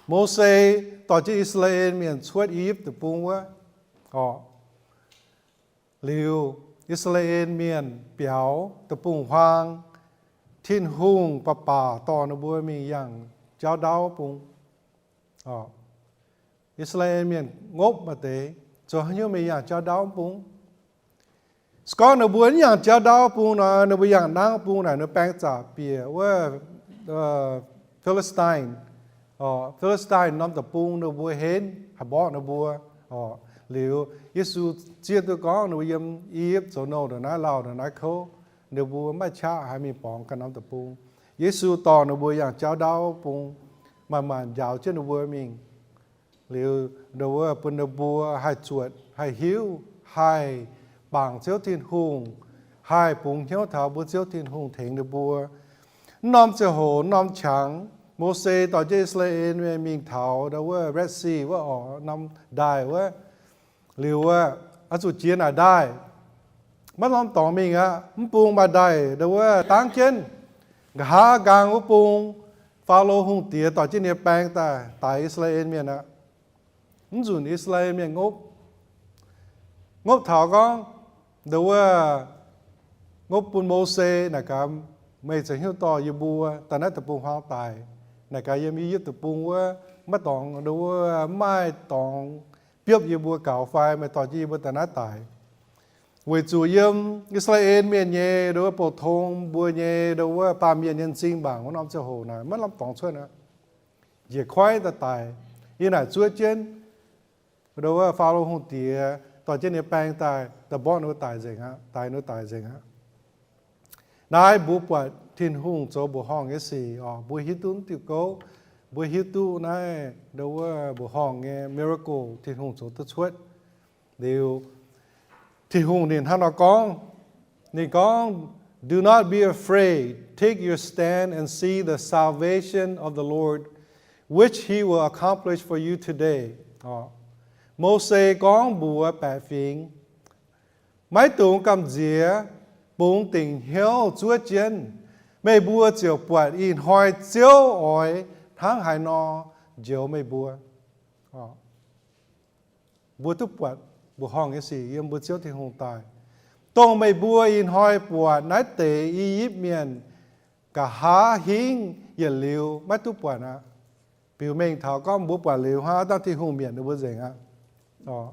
Mose dorh jienv I^saa^laa^en Mienh cuotv I^yipv Deic-Bung wuov oc. Liuz, I^saa^laa^en Mienh biaux deic-bung-huaang, Tin-Hungh baac baac dorh ninh mbuo mingh yangh jauv ndaauv bung. I^saa^laa^en Mienh ngopv maaih deix, zoux haaix nyungc mingh yangh jauv ndaauv bung? Se gorngv ninh mbuo mv yangh jauv ndaauv bung nor, ninh mbuo yangh nangv bung naaic ninh baeng zaqc bieqc wuov Philistine. Philistine norm deic-bung ninh mbuo henv, haih mborqv ninh mbuo. Liuz, Yesu zieqv duqv gorngv ninh mbuo yiem I^yipv zoux nouh ndongc naaiv lauh ndongc naaiv kouv, ninh mbuo maiv qaqv haih mingh borngz ganh norm deic-bung. Yesu dorh ninh mbuo yangh jauv ndaauv bung, manc-manc njaaux jienv ninh mbuo mingh. Liuz, ndo wuov bun ninh mbuo haih zuotc, haih hiuv, haih bangc Ziouv Tin-Hungh, haih bungx hnyouv taux mbuo Ziouv Tin-Hungh tengx ninh mbuo. Mv norm ziangh hoc, mv norm qangx, Mose dorh jienv I^saa^laa^en mienh mingh taux ndo wuov Red Sea wuov oc, norm ndaaih wuov. Liuz wuov, oix zuqc jiex naaic ndaaih, maiv norm dorngx mingh aqv. Mv bung maaih ndaaih ndo wuov dangv jienv. Nqa'haav nqaang wuov bung, Faalo Hungh Diex dorh jienv ninh nyei baeng daaih daix I^saa^laa^en Mienh aqv. Mv nzunc I^saa^laa^en Mienh ngopv, ngopv taux gorngv ndo wuov, ngopv bun Mose naaic gaax, meih zoux haaix nyungc dorh yie mbuo daaih naaiv deic-bung-huaang daic? Naaic gaax yiem I^yipv Deic-Bung wuov maiv dorngx ndo wuov, mv maaih dorngx biopv yie mbuo gaux fai? Meih dorh jienv yie mbuo daaih naaiv daic. Weic zuqc yiem I^saa^laa^en Mienh nyei ndo wuov bouh tong, mbuo nyei ndo wuov baamh mienh nyei m'zing mangc wuov norm ziangh hoc naaic maiv lamh dorngx cuotv aqv. Njiec koiv daaih daic, yie naaic zuov jienv ndo wuov Faalo Hungh Diex dorh jienv ninh baeng daaih, daaih mborqv ninh daic nzengc aqv, daix ninh daic nzengc aqv. Naaiv mbuo buatc Tin-Hungh zoux mbuoqc horngh nyei sic oc. Mbuo hiuv duqv diuh gouv, mbuo hiuv duqv naaiv ndo wuov mbuoqc horngh nyei miracle Tin-Hungh zoux duqv cuotv. Liuz, Tin-Hungh ninh hnangv nor gorngv, ninh gorngv, Do not be afraid. Take your stand and see the salvation of the Lord, which he will accomplish for you today. Mose gorngv mbuox baeqc fingx, Maiv dungx gamh nziex, bungx dingc hnyouv zuov jienv. Meih mbuo ziouc buatc ih hnoi Ziouv oix hnangv haaix nor njoux meih mbuo. Mbuo duqv buatc mbuoqc horngh nyei sic yiem mbuo Ziouv Tin-Hungh daaih. Dongh meih mbuo ih hnoi buatc naaiv deix I^yipv Mienh, nqa'haav hingv yietc liuz maiv duqv buatc aqv. Biux mengh taux gorngv mbuo buatc liuz hnangv, dangh Tin-Hungh mietc ninh mbuo nzengc aqv.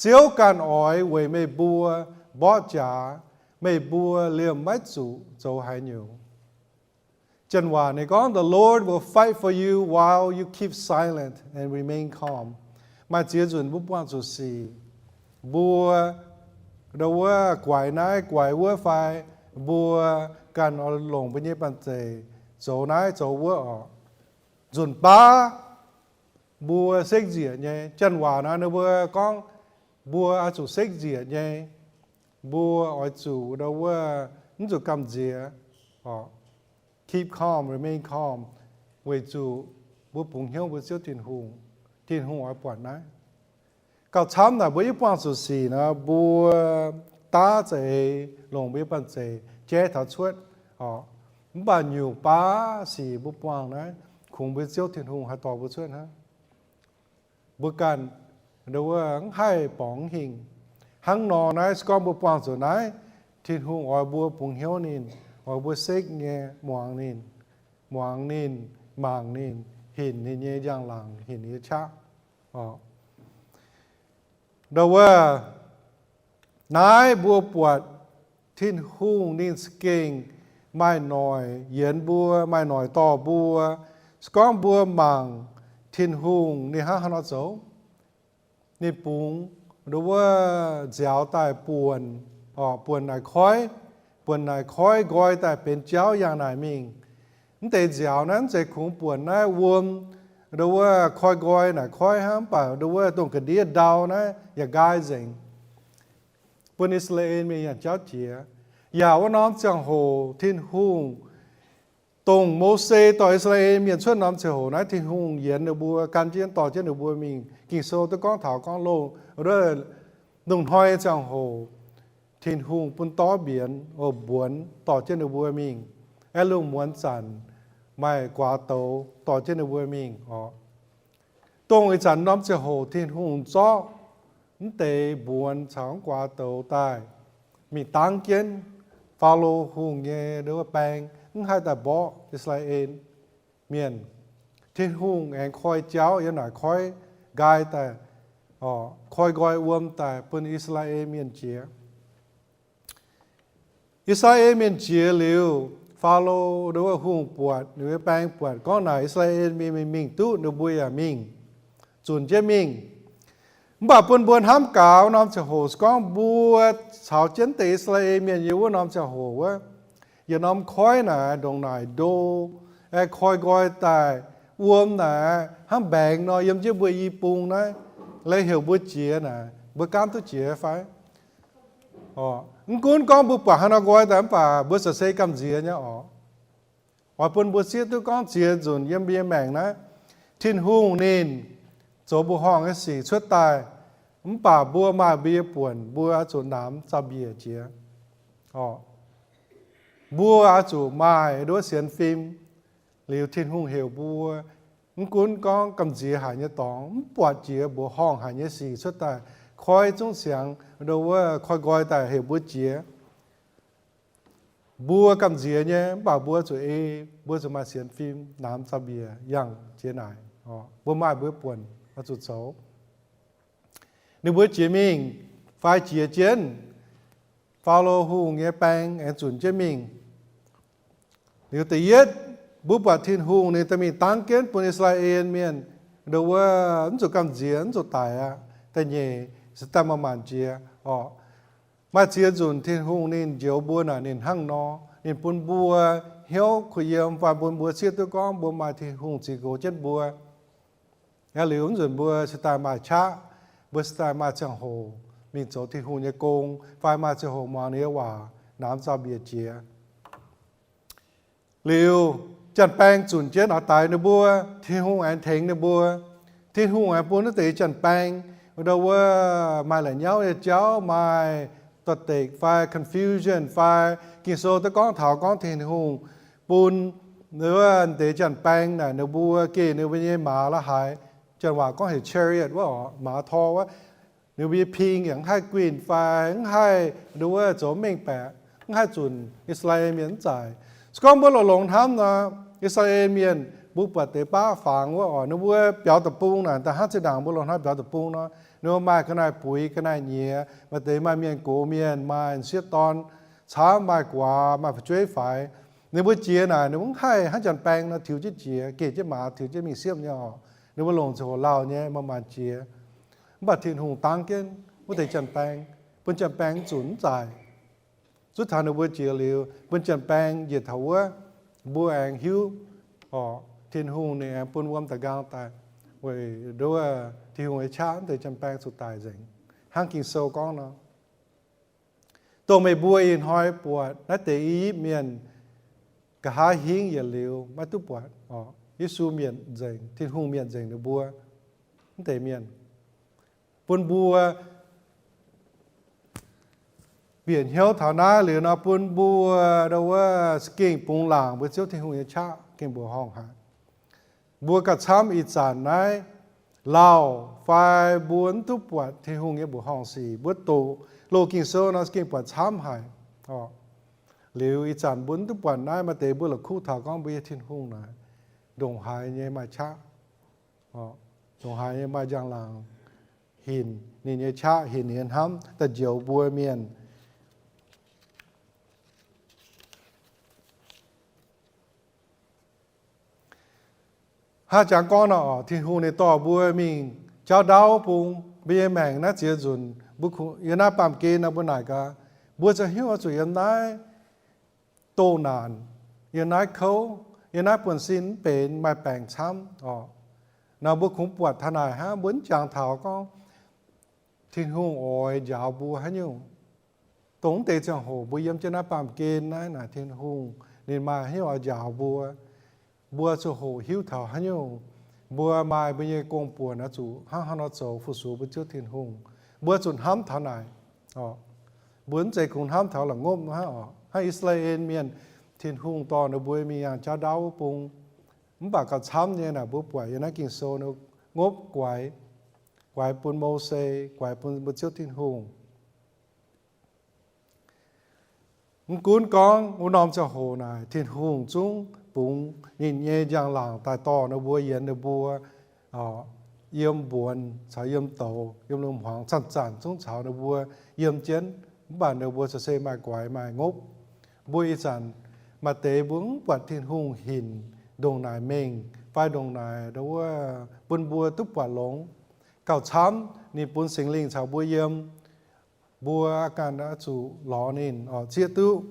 Ziouv ganh oix weic meih mbuo mborqv jaax, meih mbuo liemh maiv zuqc zoux haaix nyungc. Janx waac ninh gorngv, The Lord will fight for you while you keep silent and remain calm. Maaih ziex nzunc mbuo buangh zuqc sic, mbuo ndo wuov guaix naaiv guaix wuov fai mbuo ganh oix longc mbuo nyei banh zeic zoux naaiv zoux wuov oc. Nzunc baav mbuo sekv nzieqc nyei. Janx waac naaiv ninh mbuo gorngv mbuo oix zuqc sekv nzieqc nyei. Mbuo oix zuqc ndo wuov mv zuqc gamh nziex oc. Keep calm, remain calm, weic zuqc mbuo bungx hnyouv mbuo Ziouv Tin-Hungh. Tin-Hungh oix buatc naaiv. Gauh camv naaic mbuo yie buangh zuqc sic nor, mbuo daav za'eix longc mbuo nyei banh zeic jaiv taux cuotv oc. Mv baac nyungc baav sic mbuo buangh naaiv kungx mbuo Ziouv Tin-Hungh haih dorh mbuo cuotv hnangv. Mbuo ganh ndo wuov mv haih borngz hingh. Hnangv nor naaiv se gorngv mbuo buangh zuqc naaiv, Tin-Hungh oix mbuo bungx hnyouv ninh, oix mbuo sekv nyei muangx ninh, muangx ninh, mangc ninh, hinc ninh nyei njang-laangc, hinc ninh nyei qaqv oc. Ndo wuov, naaiv mbuo buatc Tin-Hungh ninh za'gengh maaih noic yienx mbuo, maaih noic dorh mbuo. Se gorngv mbuo mangc Tin-Hungh ninh hnangv haaix nor zoux, ninh bungx ndo wuov nziaaux daaih buonc, buonc naaic koiv, buonc naaic koiv nqoi daaih benx jauv yangh naaic mingh. Mv deix nziaaux naaiv mv zeiz kungx buonc naaiv wuom ndo wuov koi nqoi naaic koiv hnangv, mv baac ndo wuov dongh ga'ndiev ndau naaiv yaac nqaai nzengc, bun I^saa^laa^en Mienh yangh jauv jiex. Yaac wuov norm ziangh hoc Tin-Hungh dongh Mose dorh I^saa^laa^en Mienh cuotv norm ziangh hoc naaiv, Tin-Hungh yienx ninh mbuo, gan jienv dorh jienv ninh mbuo mingh. Ging-Sou duqv gorngv taux gorngv loz, lungh hnoi ziangh hoc Tin-Hungh bun dorv mbienx, o, mbuonx dorh jienv ninh mbuo mingh, aengx lungh muonz zanc maaih guaax douz dorh jienv ninh mbuo mingh oc. Dongh ih zanc norm ziangh hoc Tin-Hungh zorqv mv deix mbuonx caux guaax douz daaih mingh dangv jienv Faalo Hungh nyei ndo wuov baeng, mv haih daaih mborqv I^saa^laa^en Mienh. Tin-Hungh aengx koi jauv yiem naaic koiv nqaai daaih, koi nqoi wuom daaih bun I^saa^laa^en Mienh jiex. I^saa^laa^en Mienh jiex liuz, Faalo ndo wuov hungh buatc, ninh mbuo baeng buatc gorngv naaic I^saa^laa^en Mienh mingh duqv, ninh mbuo yaac mingh, zunc jienv mingh. Mv baac bun mbuo hnamv gaax norm ziangh hoc se gorngv mbuo caux jienv deix I^saa^laa^en Mienh yiem wuov norm ziangh hoc wuov, yietc norm koiv naaic ndongc naaic ndo, aengx koi nqoi daaih wuom naaic hnangv mbaengx nor yiem jienv mbuo i bung naaiv, leiz heuc mbuo jiex naaic, mbuo gaamv duqv jiex fai? Mv gunv gorngv mbuo buatc haaix norm nqoi daaih mv baac mbuo za'gengh gamh nziex nyei oc. Oix bun mbuo zieqv duqv gorngv ziex nzunc yiem mbuo nyei maengc naaiv, Tin-Hungh ninh zoux mbuoqc horngh nyei sic cuotv daaih, mv baac mbuo maaih mbuo nyei buonc, mbuo oix zuqc namx zaux-mbiec jiex. Mbuo oix zuqc maaih ndo wuov sienx fim. Liuz Tin-Hungh heuc mbuo, mv gunv gorngv gamh nziex haic nyei dorngx, mv buatc jiex mbuoqc horngh haic nyei sic cuotv daaih, koi zungv siangx ndo wuov koi nqoi daaih heuc mbuo jiex. Mbuo gamh nziex nyei, mv baac mbuo zuqc ei, mbuo zuqc maaih sienx fim, namx zaux-mbiec yangh jiex naaic. Mbuo maaih mbuo buonc oix zuqc zoux. Ninh mbuo jiex mingh fai jiex jienv, Faalo Hungh nyei baeng aengx zunc jienv mingh. Liuz da'yietv, mbuo buatc Tin-Hungh ninh daaih mingh dangv jienv bun I^saa^laa^en Mienh, nduov wuov, mv zuqc gamh nziex, mv zuqc daic aqv. Da'nyeic, se daaih maaih maanc jiex orqc. Maaih ziex nzunc Tin-Hungh ninh njoux mbuo naaic ninh hnangv nor, ninh bun mbuo hnyouv kuh yiem fai bun mbuo zieqv duqv gorngv mbuo maaih Tin-Hungh ziux goux jienv mbuo. Aa, liuz mv nzunc mbuo se daaih maaih qaqv, mbuo se daaih maaih ziangh hoc mingh zoux Tin-Hungh nyei gong, fai maaih ziangh hoc muangx ninh nyei waac, namx zaux-mbiec jiex. Liuz, janx-baeng zunc jienv oix daix ninh mbuo, Tin-Hungh aengx tengx ninh mbuo. Tin-Hungh aengx bun naaiv deix janx-baeng, nduov wuov, maaih la'nyauv nyei jauv, maaih dorh dekc fai confusion fai, Ging-Sou duqv gorngv taux gorngv Tin-Hungh bun wuov deix janx-baeng naaic ninh mbuo geh ninh mbuo nyei maaz la'haaix, janx waac gorngv heuc chariot wuov orqc, maaz tor wuov, ninh mbuo nyei ping yaac mv haih guinh fai mv haih nduov wuov zoux mengh baeqc, mv haih zunc I^saa^laa^en Mienh mv zaic. Se gorngv mbuo longx-longx hnamv nor, I^saa^laa^en Mienh mbuo buatc deix baav fangx wuov orqc, ninh mbuo biaux deic-bung naaic daaih hnangv zinh ndaangc mbuo loz-hnoi biaux deic-bung nor, ninh mbuo maaih ga'naaiv-buix ga'naaiv-nyiex, maaih deix maaih mienh gox mienh, maaih sieqv dorn camv, maaih guaax, maaih fu'jueiv faix. Ninh mbuo jiex naaic ninh mbuo mv haih hnangv janx-baeng nor tiux jienv jiex, geh jienv maaz tiux jienv mingh siepv nyei orqc. Ninh mbuo longc ziangh hoc lauh nyei, maaih maanc jiex. Mv baac Tin-Hungh dangv jienv wuov deix janx-baeng, bun janx-baeng zunc mv zaic. Zuov taux ninh mbuo jiex liuz, bun janx-baeng njiec taux wuov, mbuo aengx hiuv orqc, Tin-Hungh ninh aengx bun wuom da'nqaang daaih weic nduov Tin-Hungh nyei qaqv, mv deix janx-baeng zuqc daic nzengc, hnangv Ging-Sou gorngv nor. Dongh meih mbuo ih hnoi buatc naaiv deix I^yipv Mienh nqa'haav hingv yietc liuz maiv duqv buatc orqc, Yesu mietc nzengc, Tin-Hungh mietc nzengc ninh mbuo, mv deix mienh, bun mbuo bieqc hnyouv taux naaiv liuz nor, bun mbuo nduov wuov za'gengh bungx laangc mbuo Ziouv Tin-Hungh nyei qaqv gengh mbuoqc horngh haic. Mbuo gauh camv ih zanc naaiv lauh fai mbuo mv duqv buatc Tin-Hungh nyei mbuoqc horngh sic, mbuo doqc loz Ging-Sou nor za'gengh buatc camv haic orqc. Liuz ih zanc mbuo mv duqv buatc naaiv, maaih deix mbuo la'kuqv taux gorngv mbuo nyei Tin-Hungh naaic ndongc haaix nyei maaih qaqv, ndongc haaix nyei maaih njang-laangc hinc ninh nyei qaqv, hinc ninh nyei hnamv daaih njoux mbuo mienh. Hnangv jangx gorngv nor, Tin-Hungh ninh dorh mbuo mingh jauv ndaauv bung, mbuo nyei maengc naaiv ziex nzunc, mbuo kungx yiem naaiv baamh gen nor mbuo naaic gaax, mbuo zoux hnyouv oix zuqc yiem naaiv doh naanc, yiem naaiv kouv, yiem naaiv buonv-sin mv benx, maaih baengc camv orqc. Nor mbuo kungx buatc taux naaic hnangv, mbuo mv jangx taux gorngv Tin-Hungh oix njaaux mbuo haaix nyungc. Dongh mv deix ziangh hoc mbuo yiem jienv naaiv baamh gen naaiv naaic, Tin-Hungh ninh maaih haaix nyungc oix njaaux mbuo. Mbuo zuqc hoqc hiuv taux haaix nyungc, mbuo maaih mbuo nyei gong-buonc oix zuqc hnangv haaix nor zoux fu-sux mbuo Ziouv Tin-Hungh. Mbuo zuqc hnamv taux naaic. Mbuo mv zeiz kungx hnamv taux la'ngopv hnangv orqc. Hnangv I^saa^laa^en Mienh, Tin-Hungh dorh ninh mbuo mingh yangh jauv ndaauv wuov bung. Mv baac gauh camv nyei naaic, mbuo buatc yiem naaiv Ging-Sou, ngopv guaix, guaix bun Mose, guaix bun mbuo Ziouv Tin-Hungh. Mv gunv gorngv wuov norm ziangh hoc naaic, Tin-Hungh zungv bungx ninh nyei njang-laangc daaih dorh ninh mbuo, yienx ninh mbuo, yiem mbuonx caux yiem douz, yiem lungh hmuangx, zanc-zanc zungv caux ninh mbuo yiem jienv. Mv baac ninh mbuo se maaih guaix maaih ngopv. Mbuo ih zanc maaih deix mbuo mv buatc Tin-Hungh hinc ndongc naaic mengh fai ndongc naaic wuov bun mbuo duqv buatc longx. Gauh camv ninh bun Singx Lingh caux mbuo yiem, mbuo ganh oix zuqc lorz ninh oc, zieqv duqv.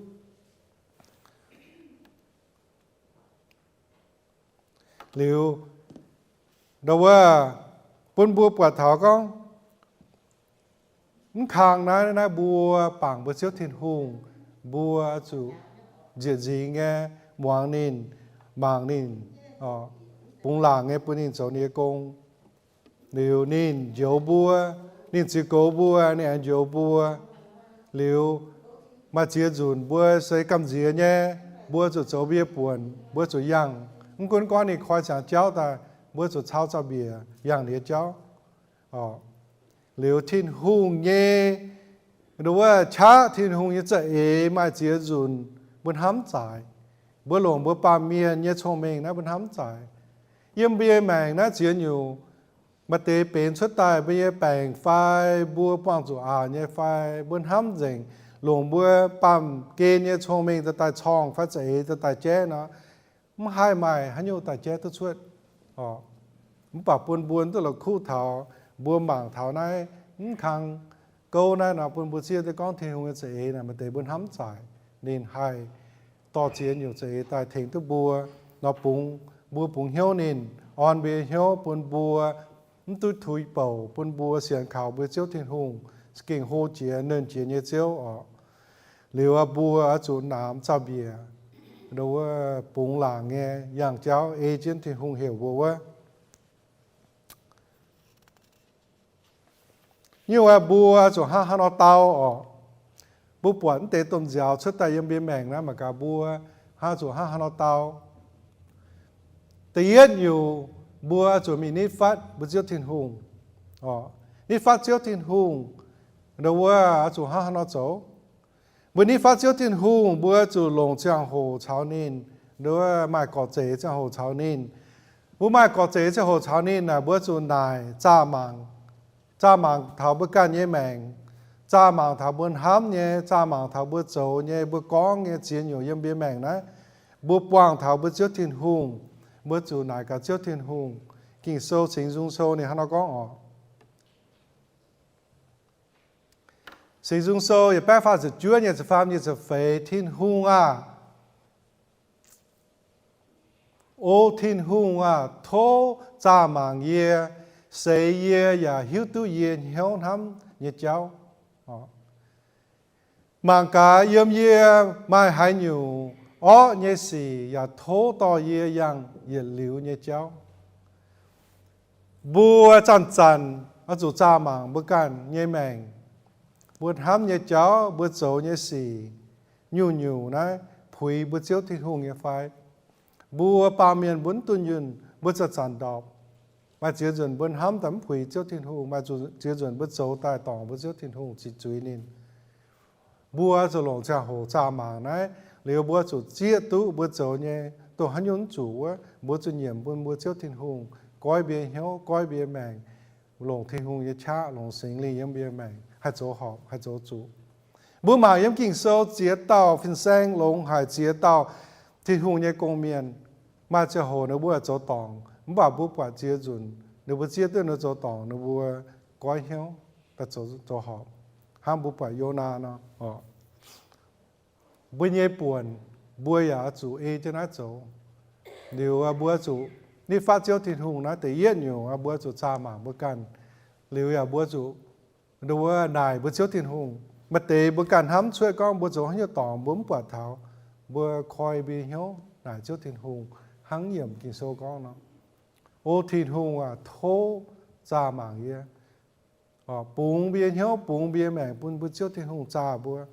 Liuz, ndau wuov, bun mbuo buatc taux gorngv, mv kang naaiv, naaiv mbuo bangc mbuo Ziouv Tin-Hungh, mbuo zuqc nzieqc nzingx nyei muangx ninh, mangc ninh, bungx laangc nyei bun ninh zoux ninh nyei gong. Liuz ninh njoux mbuo, ninh ziux goux mbuo, ninh aengx njoux mbuo. Liuz maaih ziex nzunc mbuo se gamh nziex nyei, mbuo zuqc zoux mbuo nyei buonc, mbuo zuqc yangh. Mv gunv gorngv ninh koi ziangx jauv daaih, mbuo zuqc cau zaux-mbiec yangh ninh nyei jauv. Liuz Tin-Hungh nyei, wuov qaqv Tin-Hungh nyei za'eix maaih ziex nzunc mbuo hnamv zaic. Mbuo longc mbuo baamh mienh nyei cong-mengh naaiv mbuo hnamv zaic. Yiem mbuo nyei maengc naaiv ziex nyungc, maaih deix benx cuotv daaih mbuo nyei baengc fai mbuo buangh zuqc aqc nyei fai mbuo hnamv nzengc. longc mbuo baamh gen nyei cong-mengh daaih daaih corngh fai za'eix daaih daaih jaiv nor, mv haih maaih haaix nyungc daaih jaiv duqv cuotv. Mv baac bun mbuo duqv la'kuqv taux, mbuo mangc taux naaiv mv kang gouv naaiv nor, bun mbuo zieqv duqv gorngv Tin-Hungh nyei za'eix naaic maaih deix mbuo hnamv zaaic, ninh haih dorh ziex nyungc za'eix daaih tengx duqv mbuo nor, bungx mbuo bungx hnyouv ninh, orn mbuo hnyouv bun mbuo mv duqv tuix bouc, bun mbuo sienx kaux mbuo Ziouv Tin-Hungh, za'gengh hlo jiex nernh jiex nyei Ziouv oc. Liuz mbuo oix zuqc naamx zaux-mbiec, wuov bungx laangc nyei yangh jauv ei jienv Tin-Hungh heuc mbuo wuov. Nyungc aeqv, mbuo zuqc hnangv haaix nor dau oc? Mbuo buatc mv deix domh nziaaux cuotv daaih yiem mbuo maengc naaiv mangc gaax mbuo hnangv zuqc hnangv haaix nor dau. Da'yietv nyungc, mbuo zuqc mingh nitv fatv mbuo Ziouv Tin-Hungh. Nitv fatv Ziouv Tin-Hungh, wuov zuqc hnangv haaix nor zoux? Mbuo nitv fatv Ziouv Tin-Hungh, mbuo zuqc longc ziangh hoc caux ninh, wuov maaih gorqv-zeic ziangh hoc caux ninh. Mbuo maaih gorqv-zeic ziangh hoc caux ninh naaic, mbuo zuqc naaic zaah mangc, zaah mangc taux mbuo ganh nyei maengc, zaah mangc taux mbuo hnamv nyei, zaah mangc taux mbuo zoux nyei, mbuo gorngv nyei ziex nyungc yiem mbuo maengc naaiv. Mbuo buangh taux mbuo Ziouv Tin-Hungh, mbuo zuqc naaic gaax Ziouv Tin-Hungh. Ging-Sou Singx Nzung Sou ninh hnangv nor gorngv oc. Singx Nzung Sou yietc baeqv faah ziepc juov, nyic ziepc faam, nyic ziepc feix. Tin-Hungh aah! O Tin-Hungh aah! Tov zaah mangc yie, seix yie yaac hiuv duqv yie hnyouv hnamv nyei jauv. Mangc gaax yiem yie maaih haaix nyungc orqv nyei sic, yaac tov dorh yie yangh yietc liuz nyei jauv. Mbuo zanc-zanc oix zuqc zaah mangc mbuo ganh nyei maengc, mbuo hnamv nyei jauv, mbuo zoux nyei sic, nyungc-nyungc naaiv puix mbuo Ziouv Tin-Hungh nyei fai? Mbuo baamh mienh mbuo mv dunh yunh, mbuo zanc-zanc ndorpc. Maaih ziex nzunc mbuo hnamv daaih mv puix Ziouv Tin-Hungh, maaih ziex nzunc mbuo zoux daaih dorngc mbuo Ziouv Tin-Hungh, ziqc zuiz ninh. Mbuo zuqc longc ziangh hoc zaah mangc naaiv, liuz mbuo zuqc zieqv duqv mbuo zoux nyei dongh haaix nyungc mv zuqc wuov, mbuo zuqc nyiemc bun mbuo Ziouv Tin-Hungh goiv mbuo nyei hnyouv, goiv mbuo nyei maengc, longc Tin-Hungh nyei qaqv, longc Singx Lingh yiem mbuo nyei maengc haih zoux horpc, haih zoux zuqc. Mbuo mangc yiem Ging-Sou ziex dauh fin-saeng longx haic, ziex dauh Tin-Hungh nyei gong-mienh. Maaih ziangh hoc ninh mbuo zoux dorngc, mv baac mbuo buatc ziex nzunc ninh mbuo zieqv duqv ninh zoux dorngc, ninh mbuo goiv hnyouv daaih zoux, zoux horpc. Hnangv mbuo buatc Yonaa nor. Mbuo nyei buonc, mbuo yaac oix zuqc ei jienv naaiv zoux. Liuz mbuo zuqc nitv fatv Ziouv Tin-Hungh naaiv deix yietv nyungc, mbuo zuqc zaah mangc mbuo ganh. Liuz yaac mbuo zuqc, wuov, naaic mbuo Ziouv Tin-Hungh. Maaih deix mbuo ganh hnamv cuotv gorngv mbuo zoux haaix nyungc dorngc mbuo mv buatc taux, mbuo koi mbuo hnyouv naaic Ziouv Tin-Hungh hnangv yiemc Ging-Sou gorngv nor. O Tin-Hungh aah, tov zaah mangc yie. Bungx mbuo nyei hnyouv, bungx mbuo nyei maengc bun mbuo Ziouv Tin-Hungh zaah mbuo.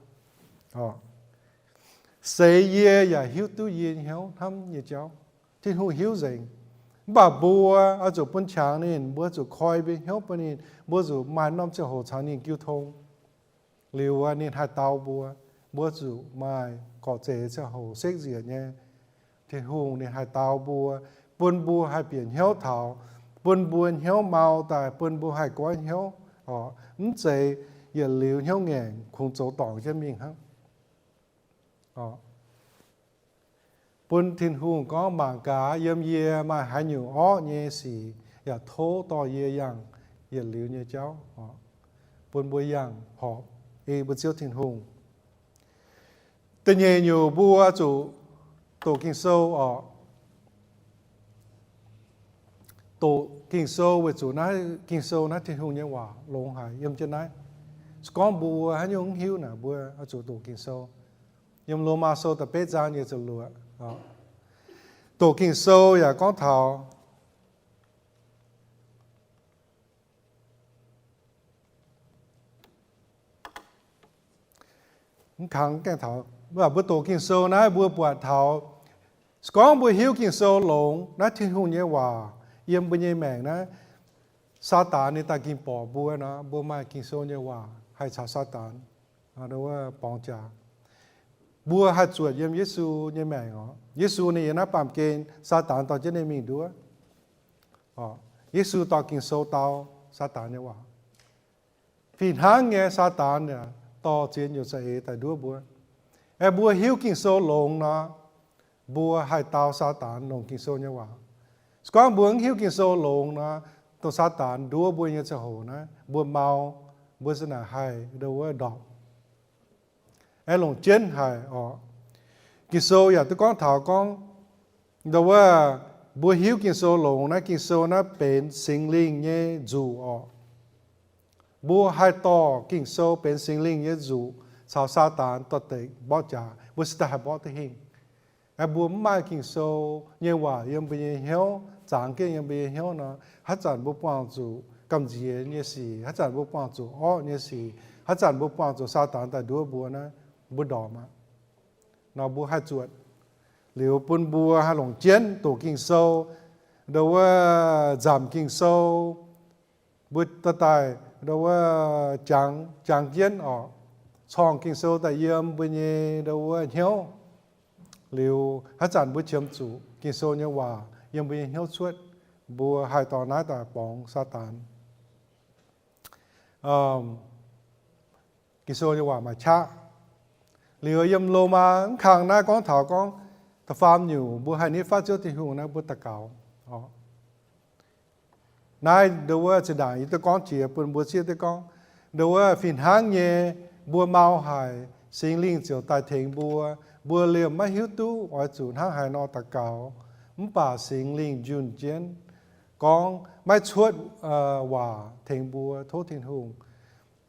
Seix yie yaac hiuv duqv yie nyei hnyouv hnamv nyei jauv. Tin-Hungh hiuv nzengc. Mv baac mbuo oix zuqc bun qangx ninh, mbuo zuqc koi mbuo nyei hnyouv bun ninh, mbuo zuqc maaih norm ziangh hoc caux ninh jiu tong. Liuz ninh haih dau mbuo. Mbuo zuqc maaih gorqv-zeic ziangh hoc sekv nzieqc nyei. Tin-Hungh ninh haih dau mbuo, bun mbuo haih bieqc hnyouv taux, bun mbuo hnyouv mau daaih, bun mbuo haih goiv hnyouv, mv zeiz yietc liuz hnyouv ngaengc kungx zoux dorngc jienv mingh hnangv. Bun Tin-Hungh gorngv, mangc gaax yiem yie maaih haaix nyungc orqv nyei sic, yaac tov dorh yie yangh yietc liuz nyei jauv. Bun mbuo yangh horpc ei mbuo Ziouv Tin-Hungh. Da'nyeic nyungc mbuo zuqc doqc Ging-Sou oc. Doqc Ging-Sou weic zuqc naaiv Ging-Sou naaiv Tin-Hungh nyei waac longx haic yiem jienv naaiv. Se gorngv mbuo haaix nyungc mv hiuv naaic, mbuo oix zuqc doqc Ging-Sou. Yiem Lomaa Sou da'betv zaang nyic ziepc luoqc. Doqc Ging-Sou yaac gorngv taux mv kangx gaengh taux, mv baac mbuo doqc Ging-Sou naaiv mbuo buatc taux, se gorngv mbuo hiuv Ging-Sou longx, naaiv Tin-Hungh nyei waac yiem mbuo nyei maengc naaiv, Saadaan ninh daaih ging borqc mbuo nor, mbuo maaih Ging-Sou nyei waac haih caux Saadaan borngz jaax. Mbuo haih zuotc yiem Yesu nyei maengc oc. Yesu ninh yiem naaiv baamh gen, Saadaan dorh jienv ninh mingh nduov. Yesu dorh Ging-Sou dau Saadaan nyei waac. Fih hnangv nyei, Saadaan yaac dorh ziex nyungc za'eix daaih nduov mbuo. Aeqv, mbuo hiuv Ging-Sou longx nor, mbuo haih dau Saadaan longc Ging-Sou nyei waac. Se gorngv mbuo mv hiuv Ging-Sou longx nor, dongh Saadaan nduov mbuo nyei ziangh hoc naaiv, mbuo mau, mbuo za'naaic haih ndau wuov ndorpc. Aeqv, longc jienv haic oc. Ging-Sou yaac duqv gorngv taux gorngv, ndau wuov, mbuo hiuv Ging-Sou longx naaiv, Ging-Sou naaiv benx Singx Lingh nyei nzuqc oc. Mbuo haih dorh Ging-Sou benx Singx Lingh nyei nzuqc caux Saadaan dorh deix mborqv jaax, mbuo se daaih haih mborqv duqv hingh. Aeqv, mbuo mv maaih Ging-Sou nyei waac yiem mbuo nyei hnyouv, zangx jienv yiem mbuo nyei hnyouv nor, haaix zanc mbuo buangh zuqc gamh nziex nyei sic, haaix zanc mbuo buangh zuqc orqv nyei sic, haaix zanc mbuo buangh zuqc Saadaan daaih nduov mbuo naaiv, mbuo ndorpc aqv. Nor mbuo haih zuotc. Liuz bun mbuo haih longc jienv doqc Ging-Sou, ndau wuov nzamc Ging-Sou, mbuo daaih daaih ndau wuov jangx, jangx jienv oc, corngh Ging-Sou daaih yiem mbuo nyei ndau wuov hnyouv. Liuz haaix zanc mbuo qiemx zuqc Ging-Sou nyei waac yiem mbuo nyei hnyouv cuotv, mbuo haih dorh naaiv daaih borngz Saadaan. Ging-Sou nyei waac maaih qaqv. Liuz yiem Lomaa mv kang naaiv gorngv taux gorngv, da'faam nyungc mbuo haih nitv fatv Ziouv Tin-Hungh naaiv mbuo daux gaux. Naaiv ndau wuov zinh ndaangc yie duqv gorngv jiex bun mbuo zieqv duqv gorngv, ndau wuov fih hnangv nyei, mbuo mau haic, Singx Lingh ziouc daaih tengx mbuo. Mbuo liemh maiv hiuv duqv oix zuqc hnangv haaix nor daux gaux, mv baac Singx Lingh njunh jienv gorngv maiv cuotv waac tengx mbuo tov Tin-Hungh.